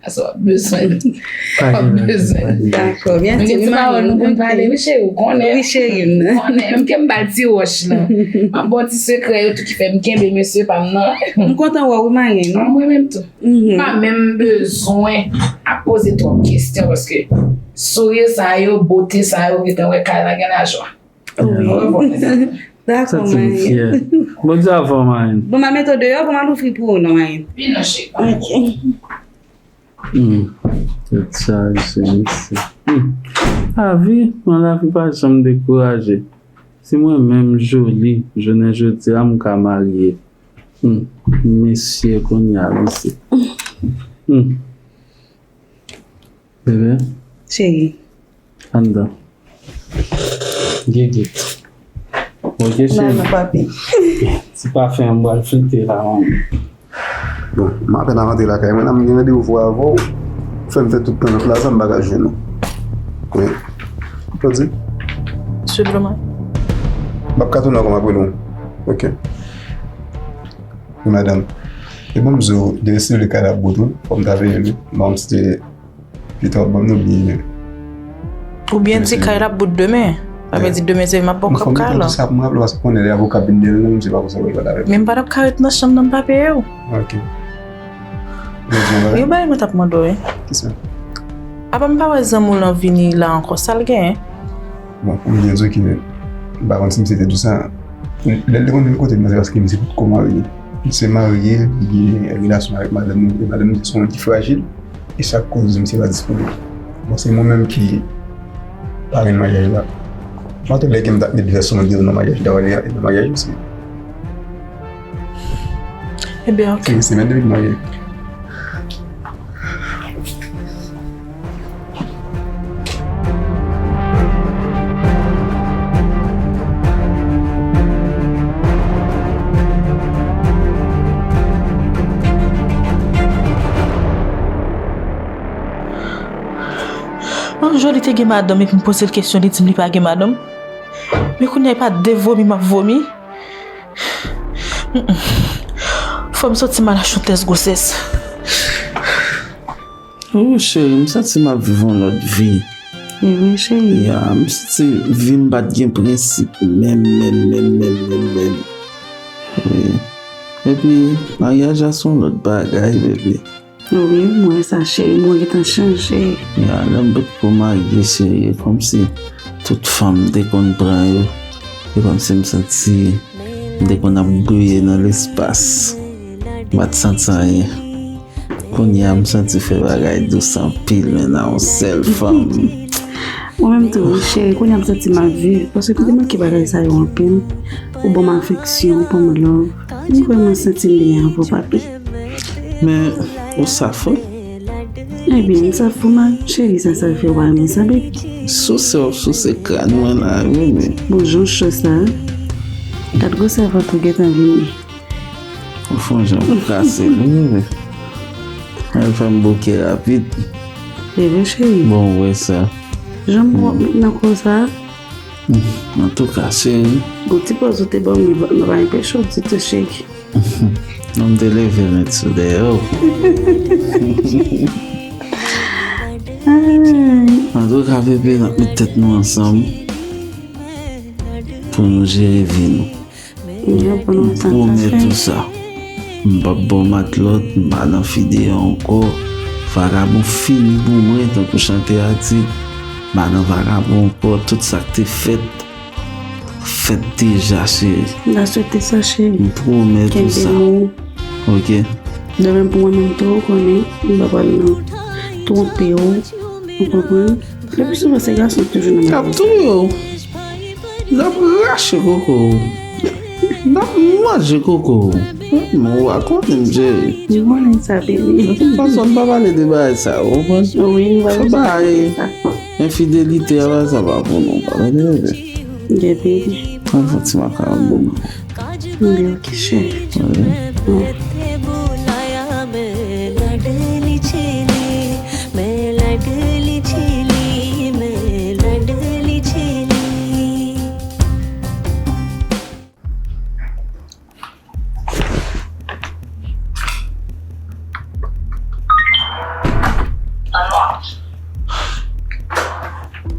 Paske w ap bezwen. W ap bezwen. Dakò, mèsi. Nou gen ti pawòl nou konn pale, wi, cheri, ou konnen. Wi, cheri m. Ou konnen, menm ke m ba l ti wòch lan. M ap ba w ti sekrè yo tou ki fè m kenbe mesye pa m nan. M kontan wè w, wi, marenn. Mwen menm tou. M pa menm bezwen ap poze twòp kesyon paske souri sa yo, bote sa yo, ou gentan wè kay la gen lajwa. Wi. Dakò, marenn. Bondye avè w, marenn. Bon, m al mete w deyò, bon, m al ouvri pou ou non, marenn. Vin non, cheri. Ok. Hmm. Tèt chaje, mesye. Hmm. Lavi, nan lavi pa janm dekouraje. Si mwen menm, Joly, jounen jodi a, m ka marye. Hmm. Mesye, kounye a, mesye. Hmm. Bebe. Cheri. Anndan. Gigit. Ok, cheri. Nan, nan, papi. Ti pafen an m pral flite la, manmi. Bon, m apèn a rantre lakay mwen la, m gen randevou avè w. Fè m fè tout tan nan plaza, m pa ka jwenn ou. Wi. Ou di? Sou dlo mwen. M ap ka tounen ankò, m ap rele w. Ok. Wi, madanm. E bon, m di w, demen se le kay la bout, wi. Fò m ta veye li. Bon, m se te Pita w ap ban m nan oubyen. Oubyen di kay la ap bout demen. Sa vle di demen se m ap ba w kòb kay la. Sa pou m raple w paske konnen lè avoka vin dèyè l nan, misye pa konn sa pou l pale avè m. Men m pa t ap ka ret nan chanm nan m pa peye w. Ok. Gen yon bagay mwen t ap mande w, wi. Kisa? Apa m pa wè zanmi w lan vini la ankò, sa l genyen? Bon, pou m byen di w ki m pa konn si misye te di w sa. Lè l te konn vin kote m nan, se paske misye potko marye. Misye marye, li gen relasyon avèk madanm li, e madanm li se yon moun ki frajil. E sa k koz misye pa disponib. Bon, se mwen menm ki parenn maryaj la. Mwen te lè ke m t ap met vès mwen deyò nan maryaj Dawalia e nan maryaj misye. Ebyen, ok. Se, se menm depi m marye. Jan li te gen madanm epi m poze l kesyon, li di m li pa gen madanm. Men kounye a e pa de vomi m ap vomi. Mm, mm. Fò m soti m al achte yon tès gwosès. Oh, cheri, m santi m ap viv yon lòt vi. E vre, cheri? Ya, m santi vi m pa t gen prensip menm, menm, menm, menm, menm, menm. Wi. Epi, maryaj la se yon lòt bagay, bebe. Wi, m wè sa, cheri. Mwen gentan chanje. Ya, lè m potko marye, cheri, e kòmsi tout fanm m te konn pran yo, e kòmsi m santi m te konn ap briye nan lespas. M pa t santi anyen. Kounye a, m santi fè bagay dous anpil, men nan yon sèl fanm. Mwen menm tou, wi, cheri, kounye a m santi m ap viv, paske m te manke bagay sa yo anpil. Ou ban m afeksyon, ou ban m love. M vrèman santi m byen avè w, papi. Men, ou saf, wi. Ebyen, m saf pou m, cheri, sa, sa fè w pa renmen sa, baby. Souse w ap souse kràn mwen la, wi, men. Bon, jan w cho sa. Gad gwosè vant ou gentan vini. Ou fè yon jan pou kase l, wi, men. Al fè m bouke rapid. Bebe, cheri. Bon, ou wè sa. Jan m wè w ap met nan kò sa. Antouka, cheri. Bon, ti pòz ou te ban m, li pa, li pa anpeche w ditou, cheri. Non, m te leve met sou dèyè w. Antouka, bebe, n ap met tèt nou ansanm pou nou jere vi nou. M pwomèt ou sa. M p ap ba w matlòt, m pa nan fi deyò ankò. Vagabon fini pou mwen, tankou chante a di. M pa nan vagabon ankò, tout sa k te fèt, fèt deja, cheri. M ta swete sa, cheri. M pwomèt ou sa. Kenbe mo. Ok. Demen pou mwen menm tou, ou konnen, m pa pral nan twonpe w, ou konprann? Lepi souvan se gason ki toujou nan malèz. Y ap touye w. Y ap rache koko w. Y ap manje koko w. Men w pa konnen m cheri. M konnen sa, baby. De tout fason, n pa pale de bagay sa yo, ou konprann? Wi, n pa bezwen pale de sa. Enfidelite a, bagay sa pa pou nou, pa tande, bebe. Gen peyi. Al fè ti makawon pou mwen. Wi, ok, cheri. Wi.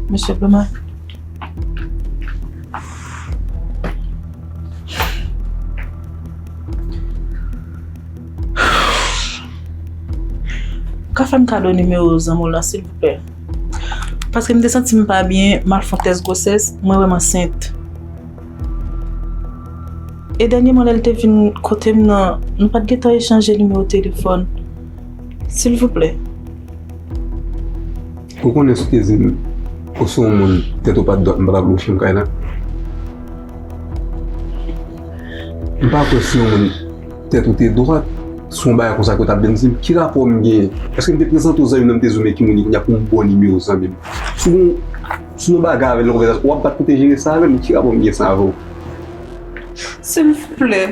Mesye Bloma. Ka fè m kado nimewo zanmi w la, silvouplè? Paske m te santi m pa byen, m al fè yon tès gwosès, mwen wè m ansent. E dènyèman, lè l te vin kote m nan, nou pa t gentan echanje nimewo telefòn. Silvouplè. Ou konnen si w te di m ou se yon moun tèt ou pa t dwat, m pa t ap lwe chanm kay la. M pa kwè si yon moun tèt ou te dwat, si yon bagay konsa ke w t ap vin di m, ki rapò m genyen? Èske m te prezante w zanmi m nan, m te di w men ki moun li kounye a pou m ba w nimewo zanmi m? Si w, si w gen yon bagay avè l nan konvèsasyon, w ap bat pou te jere sa avè m, ki rapò m gen sa avè w? Silvouplè,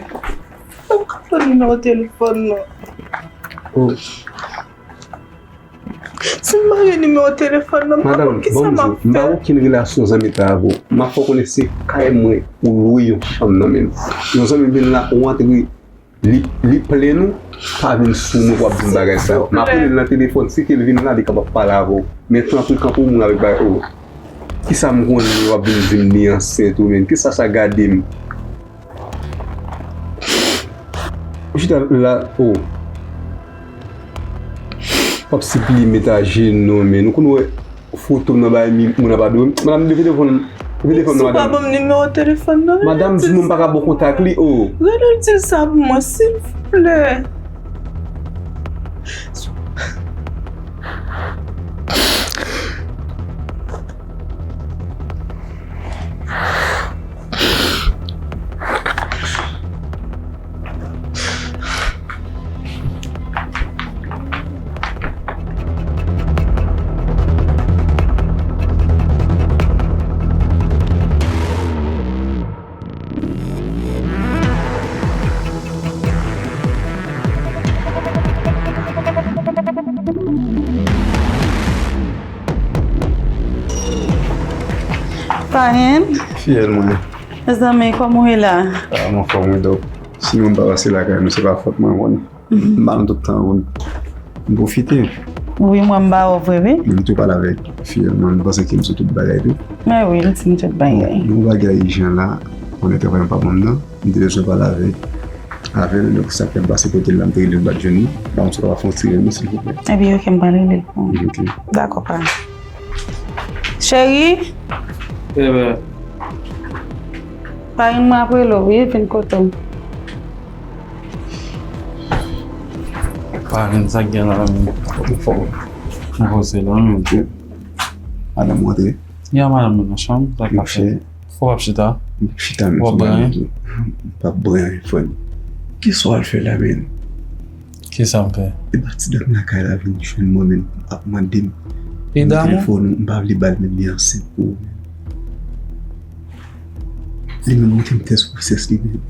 ou ka ban m nimewo telefòn nan? Oh. Si m pa gen nimewo telefòn nan, m pa konn kisa m ap fè. Madanm, ban m di w, m pa gen okenn relasyon zanmitay avè w. M ap fè w konnen se kay mwen ou lwe yon chanm nan men m. Yon zanmi vin la, ou antre, li, li plenn ou, pa vin sou mwen pou w ap di m bagay sa yo. M ap rele l nan telefòn, si ke l vin la, li kapab pale avè w. Men tanpri, kanpe w moun avèk bagay, oh. Kisa m konnen w ap vin di m li ansent ou menm? Kisa sa gade m? Ou chita la, oh. W ap sipliye met ajenou, men nou konn wè foto m nan bay mi, moun ap adore m. Madanm, leve telefòn, leve telefòn nan, madanm. Si w pa ban m nimewo telefòn nan, madanm di nou m pa ka ba w kontak li, oh. Rele l, di l sa pou mwen, silvouplè. Parenn. Fiyèl mwen. Mezanmi, kòman w ye la? Ah, m anfòm, wi, donk, si moun pa pase lakay nou, se pa fòt mwen, w konnen. M pa nan tout tan, wi. M pwofite. Wi, mwen, m ba w vre, wi. M tou pale avèk fiyèl mwen, m panse ke m sou tout bagay, tou. Mwen, wi, m di m tout bagay. Bon, yon bagay ijan la, konnen travay an pa ban m nan. M te bezwen pale avèk, avè l, donk sa k fè m pase kote l la, m te rele l, m pa t jwenn li. Ba m si w ka fè yon ti rele m, silvouplè. Ebyen, oke, m pral rele l pou ou. Oke. Dakò, pa. Cheri? Bebe. Parenn mwen ap rele w, wi, vin kote m. Parenn, sa k gen la menm? Fò m poze la menm. Madanm ou antre? Ya, madanm mwen nan chanm, sa k ap fèt? Fò w ap chita. M chita menm. W ap bwè anyen? M p ap bwè anyen, frè m. Kisa w al fè la menm? Kisa m fè? E pa ti dam lakay la vin jwenn mwen menm, ap mande m. Li damou? Telefòn ou, m pa vle ba l menm, li ansent pou ou menm. Li menm montre m tès gwosès li menm.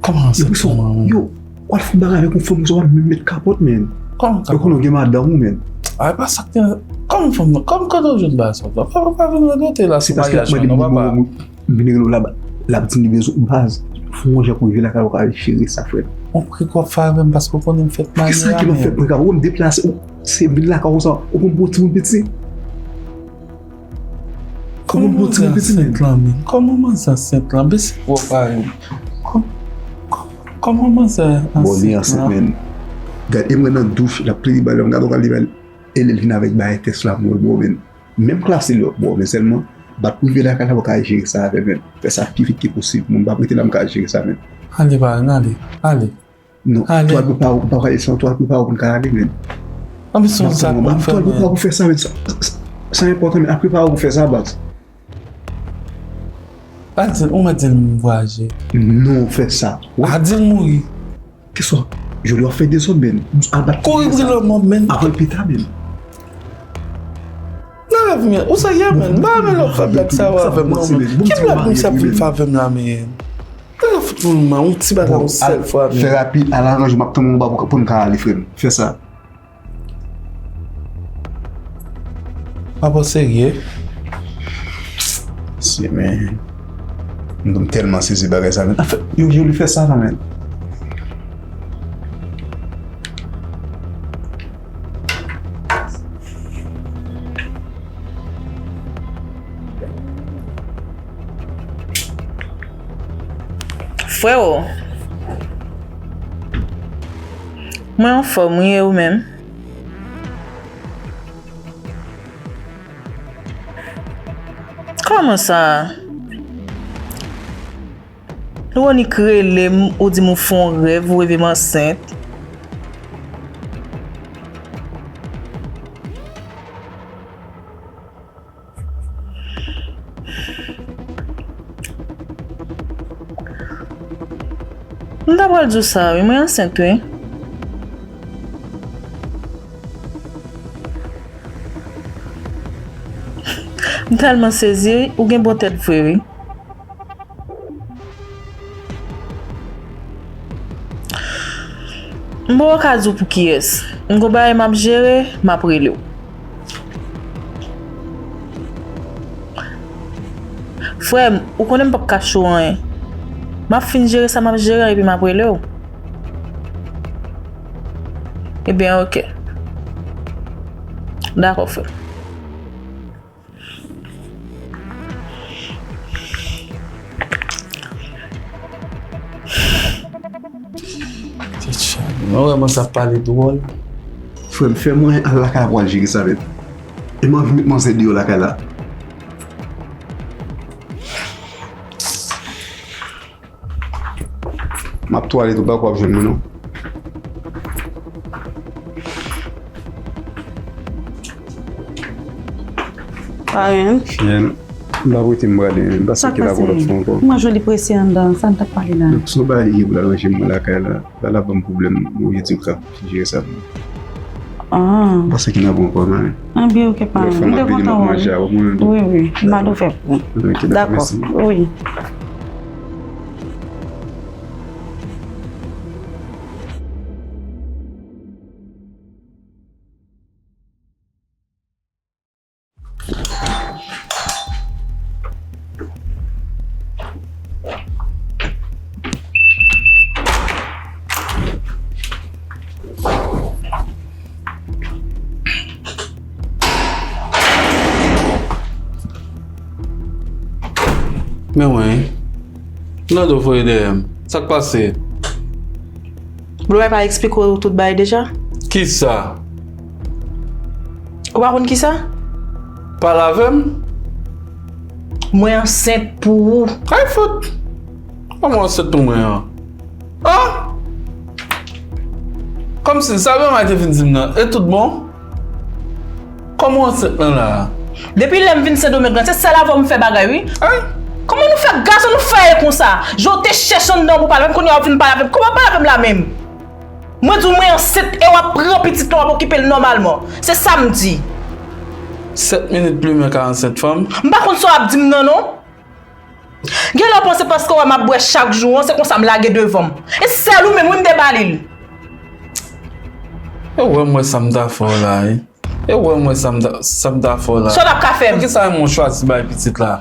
Kòman ansent pou mwen menm? Yo, w al fè bagay avèk yon fanm konsa, w pa menm met kapòt menm. Kòman kapòt? Yo konnen w gen madanm ou menm. A, e pa sa k te, kòman fanm nan, kòman, kote w jwenn bagay sa w fè? Papa, pa vin radote la sou maryaj mwen non, papa. M vin rele w la, l ap di m li bezwen ou baz. Fè yon jan pou rive lakay ou ka al jere sa, frè m. On prank w ap fè avè m paske w konnen m fèk marye a menm. Kisa ki lòt fèk prank avè w? M deplase, ou, se vin lakay ou sa, ou konn pou yon timoun piti? Kòman manzè ansent lan menm? Kòman manzè ansent lan? Bese gwo parèy. Kòm-, kòm-, kòman manzè ansent lan? Bon, li ansent, men. Gade, e mwen nan douch, l ap plede ba l, m gade w ka li ba l. E lè l vin avèk bagay tès la, mwen, bon, men. Menm klase l yo, bon, men sèlman, bat pou rive lakay la, pou ka jere sa avè m, men. Fè sa pi vit ke posib. Moun pa prete la, m ka jere sa, men. Ale, parenn, ale, ale. Non, ale. Twal prepare w, pa prale san twal prepare w pou n ka ale, men. Anpi se yon zak mwen fè, men. Twal prepare w pou fè sa, men. Sa, sa, sa enpòtan, men. Ap prepare w pou fè sa, baz. Pa di l, ou mèt di l m vwayaje. Non, fè sa. A di l mouri. Keswa, jodi w ap fè dezòd, men. Al bat. Kouri brile mò, men. Avan l peta, men. Nan rèv, men. Ou serye, men. M pa renmen lè w fè blag sa yo avè m, non, men. Ki blag misye ap vin fè avè m la, men? Lè w fout moun, yon ti bagay yon sèl fwa, men. Fè rapid, al aranje, m ap tann yon ba pou, pou n ka ale, frè m. Fè sa. Papa w serye? Si, men. M tèlman sezi bagay sa, men. Anfen, yo, yo li fè sa, non, men. Freo, mwen anfòm, wi, e ou menm? Kòman sa? Lwonik rele m, ou di m ou fè yon rèv, ou reve m ansent. M ta pral di w sa, wi, mwen ansent, wi. M tèlman sezi, ou gen bon tèt vre, wi. M poko ka di w pou kiyès. M gon bagay m ap jere, m ap rele w. Frè m, ou konnen m p ap kache w anyen. M ap fin jere sa m ap jere an epi m ap rele w. Ebyen, oke. Dakò, frè m. Tèt chaje. Mwen vrèman sa pale dwòl. Frè m, fè mwen al lakay la pou al jere sa, men. E m anvi met manzè deyò lakay la. M ap tou ale tou, pa kwè w ap jwenn mwen, non. Parenn. Fiyèl, m pa prete m prale, men. M pa sot la pou lòt fwa ankò. Mwen jwenn li prese anndan, sa n t ap pale la. Donk, se yon bagay li ye pou l al ranje mwen lakay la. La, l ap ban m pwoblèm, mwen di m ka jere sa pou mwen. Ah. Paske ki nan bon kò, men. Ah, byen, oke, pa. Lòt fwa, m ap vini, m ap manje avè w, mwen. Wi, wi, m a ouvè pou. Oke, dakò, dakò, mèsi. Wi. Men wi. Nando voye dèyè m. Sa k pase? Blomay pa eksplike w tout bagay deja? Kisa? Ou pa konn kisa? Pale avè m. Mwen ansent pou ou. Ay fout! Kòman w ansent pou mwen an? An? Kòmsi sa Blomay te vin di m nan, e tout bon? Kòman w ansent lan la a? Depi lè m vin Sendomeng lan, se sèl avè w m fè bagay wi. Ay! Kòman nou fè gason nou fè e konsa? Jan w te chèch anndan pou pale avè m, kounye a w vin pale avè m. Kòman w pale avè m la menm? Mwen di w mwen ansent e w ap pran pitit lan w ap okipe l nòmalman. Se sa m di. Sèt minit plimen ka ansent fanm? M pa konn sa w ap di m nan non. Genlè w panse paske w wè m ap bwè chak jou an, se konsa m lage devan m. E sèl ou menm wi m te ba li l. E w wè m wè sa m ta fè w la wi. E w wè m wè sa m ta, sa m ta fè w la. Sa w t ap ka fè m? Poukisa w chwazi bay pitit la?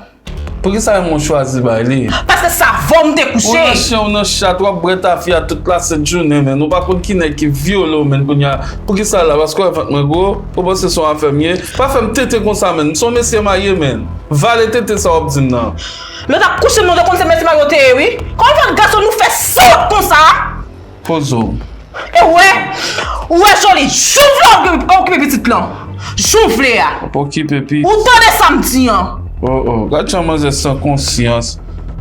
Poukisa w chwazi bay li? Paske sa avè w m te kouche. Ou nan chen, ou nan chat, w ap bwè tafya tout lasent jounen, menn. Ou pa konn ki nèg ki vyole w, menn, kounye a. Poukisa la? Paske w wè vant mwen gwo? Ou panse se yon afè m ye? Pa fè m tenten konsa, menn. M se yon mesye marye, menn. Vale tenten sa w ap di m nan. Lè w t ap kouche m nan, w te konn se mesye marye w te ye, wi. Kòman fè gason nou fè sòt konsa? Poze w. E w wè, ou wè Joly, jan w vle w okipe pitit lan. Jan w vle a. W ap okipe pitit. Ou tande sa m di an? Oh, oh, gad jan manzè san konsyans.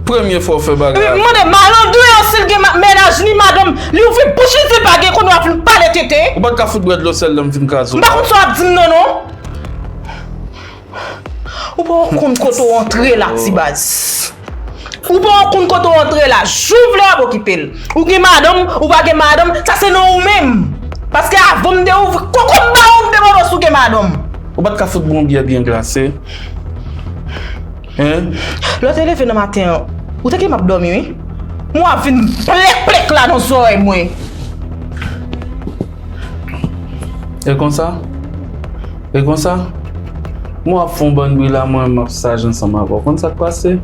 Premye fwa w fè bagay. Epi m mande malandren an si l gen ma-, mennaj ni madanm, li ouvri bouch li di l pa gen, kounye a w ap vin pale tenten. Ou pa t ka fout bwè dlo sèl lè m fin kraze w. M pa konn sa w ap di m nan non. Ou pa konn kote w antre la, ti baz. Ou pa konn kote w antre la. Jan w vle w ap okipe l. Ou gen madanm, ou pa gen madanm, sa se nan ou menm. Paske avan m te ouvri koko m ba ou, m te mande w si w gen madanm. Ou pa t ka fout bwè yon byè byen glase? Hein? Lè w te leve nan maten an, ou te gen m ap dòmi, wi. Mwen ap vin plèk plèk la nan zòrèy mwen. E konsa? E konsa? Mwen ap fè yon bann bri la, mwen menm m ap saje ansanm avè w. Konn sa k pase?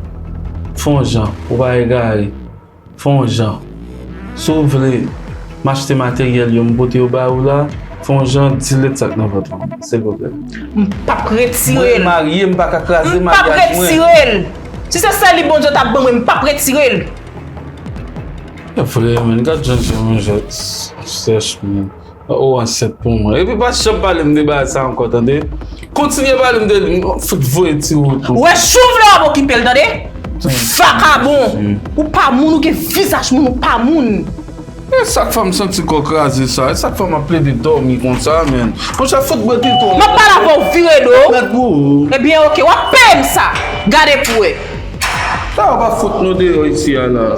Fè yon jan, ou pa egare. Fè yon jan. Si w vle m achte materyèl yo, m pote yo ba ou la, fè yon jan, delete sa k nan vant ou, silvouplè. M p ap retire l. Mwen marye, m pa ka kraze maryaj mwen. M p ap retire l. Si se sèl li Bondye t ap ban mwen, m p ap retire l. E vre, menn, gad jan je mwen jèt sèch, menn. Ou ansent pou mwen. Epi pa janm pale m de bagay sa ankò, tande? Kontinye pale m de li, m fout voye tire w tou. Wè, jan w vle w ap okipe l, tande? Vakabon! Ou pa moun, ou gen vizaj moun, ou pa moun. E sa k fè m santi kò kraze sa? E sa k fè m ap plede dòmi konsa, menn? Monchè, fout bwè pito. M ap pale avè w, vire do. Mèt pou ou. Ebyen, oke, w ap peye m sa. Gade pou wè. Sa yo pa fout nou deyò isi a la.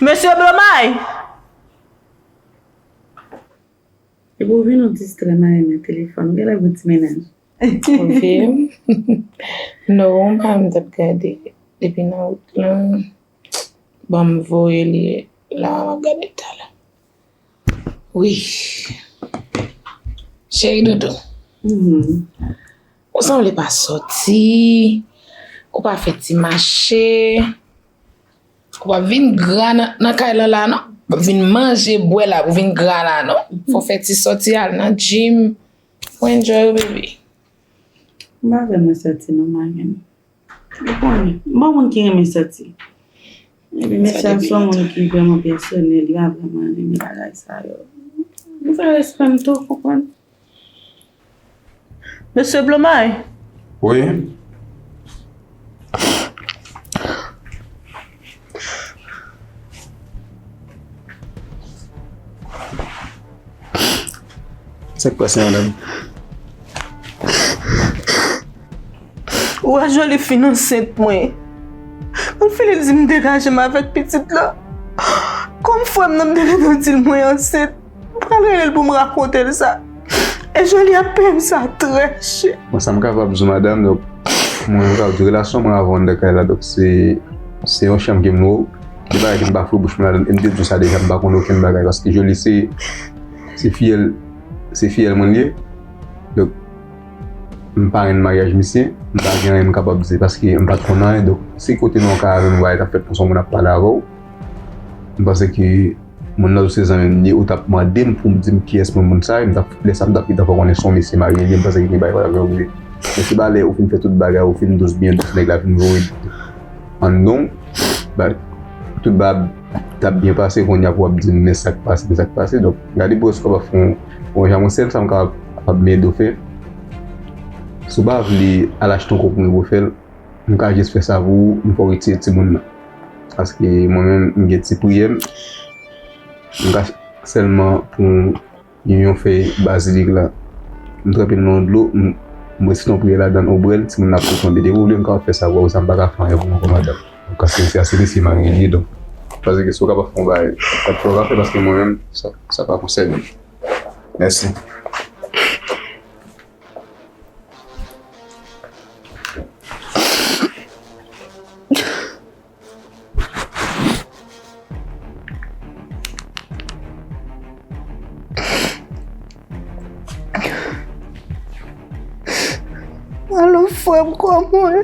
Mesye Blomay! Epi w vin ou distrè m a renmen telefòn. Ou genlè gwo ti mennaj. Ou vye m? Non, m pa menm t ap gade. Depi nan wout lan, ban m voye li la, m ap gade talè. Wi. Cheri doudou. Mhm. Ou sanble pa sòti, ou pa fè ti mache, ou pa vin gra nan, nan kay lan la non. Ou pa vin manje, bwè la, ou vin gra la non. Fò w fè ti sòti, al nan gym. Ou enjoy ou, baby. M pa vrèman sòti non, Marèn. Ou konnen, m pa moun ki renmen sòti. Epi mesye a se yon moun ki vrèman pèsonèl, li pa vrèman renmen bagay sa yo. M fè respè m tou, ou konprann? Mesye Blomay. Wi. Sa k pase, madanm? Ou wè Joly fin ansent mwen. Mwen fini di m degaje m avèk pitit la. Kòm frè m nan m te gentan di l mwen ansent. M pral rele l pou m rakonte l sa. E Joly ap peye m sa trè chè. Bon, sa m kapab di w, madanm, donk, mwen, m kapab di w, relasyon mwen avè w anndan kay la, donk, se, se yon chanm ke m lwe w. Gen bagay ke m pa foure bouch mwen ladan l, e m te di w sa deja, m pa konn okenn bagay, paske Joly se, se fiyèl, se fiyèl mwen l ye. Donk, m parenn maryaj misye, m pa gen anyen m kapab di, paske m pa t konn anyen, donk, si kote nan yon kay avè m, yon bagay t ap fèt konsa, yon moun ap pale avè w, m panse ke moun nan tou se zanmi m li ye, ou t ap mande m pou m di m kiyès moun, moun sa, e m t ap, lè sa m t ap gentan fè w konnen se yon mesye marye li ye, m panse gen bagay pa t ap janm rive. Men se pa lè ou fin fè tout bagay, ou fin dous byen dous, nèg la vin voye anndan w, ba, tout bagay t ap byen pase, kounye a pou w ap di m men sa k pase, men sa k pase. Donk, gade pou wè si w kapab fè yon, yon jan, mwen sèl sa m kapab, kapab ede w fè. Si w pa vle al achte yon konprime pou w fè l, m ka jis fè sa pou ou, m fè w retire timoun nan. Paske mwen menm, m gen ti priyè m, m ka sèlman pran yon, yon fèy bazilik la, m tranpe l nan dlo, m, m resite yon priyè ladan l, ou bwè l, timoun nan ap tou tonbe. Depi w vle, m kapab fè sa pou ou, sa m pa ka fè anyen pou ou ankò, madanm. Paske se ase mesye marye li ye, donk, paske si w kapab fè yon bagay, w ka fè, w ka fè, paske mwen menm, sa, sa pa konsène m. Mèsi. Alo, frè m, kòman w ye?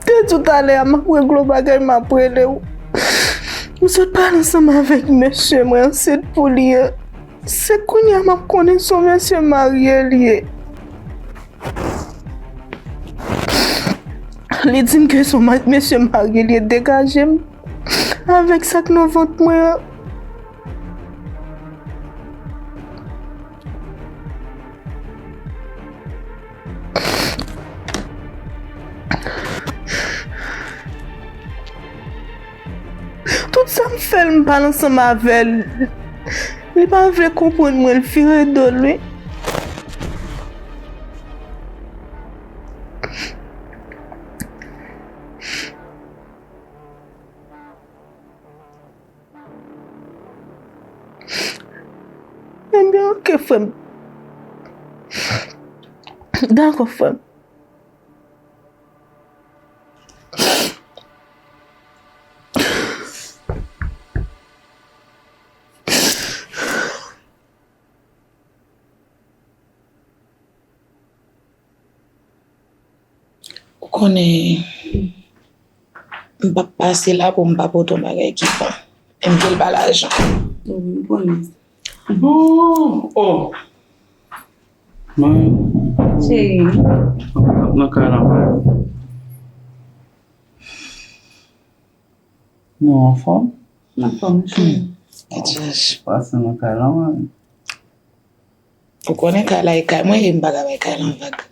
Te di w talè a, m ap regle yon bagay, m ap rele w. M sot pale ansanm avèk mesye mwen ansent pou li an. Se kounye a m ap konnen se yon mesye marye li ye. Li di m ke se yon ma-, mesye marye li ye, degaje m avèk sa k nan vant mwen an. Tout sa m fè l, m pale ansanm avè l. Li pa vle konprann mwen, l vire do l, wi. Ebyen, oke, frè m. Dakò, frè m. Ou konnen, m p ap pase la pou m pa pote yon bagay ki bon. E m vle l pa lajan. Wi, m konnen. Bon, oh. Mwen, cheri, nan kay la, mwen. Nou anfòm? Anfòm, cheri. Yes. Pase nan kay la, mwen. Ou konnen kay la e kay mwen, e m pa ka bay kay la vag.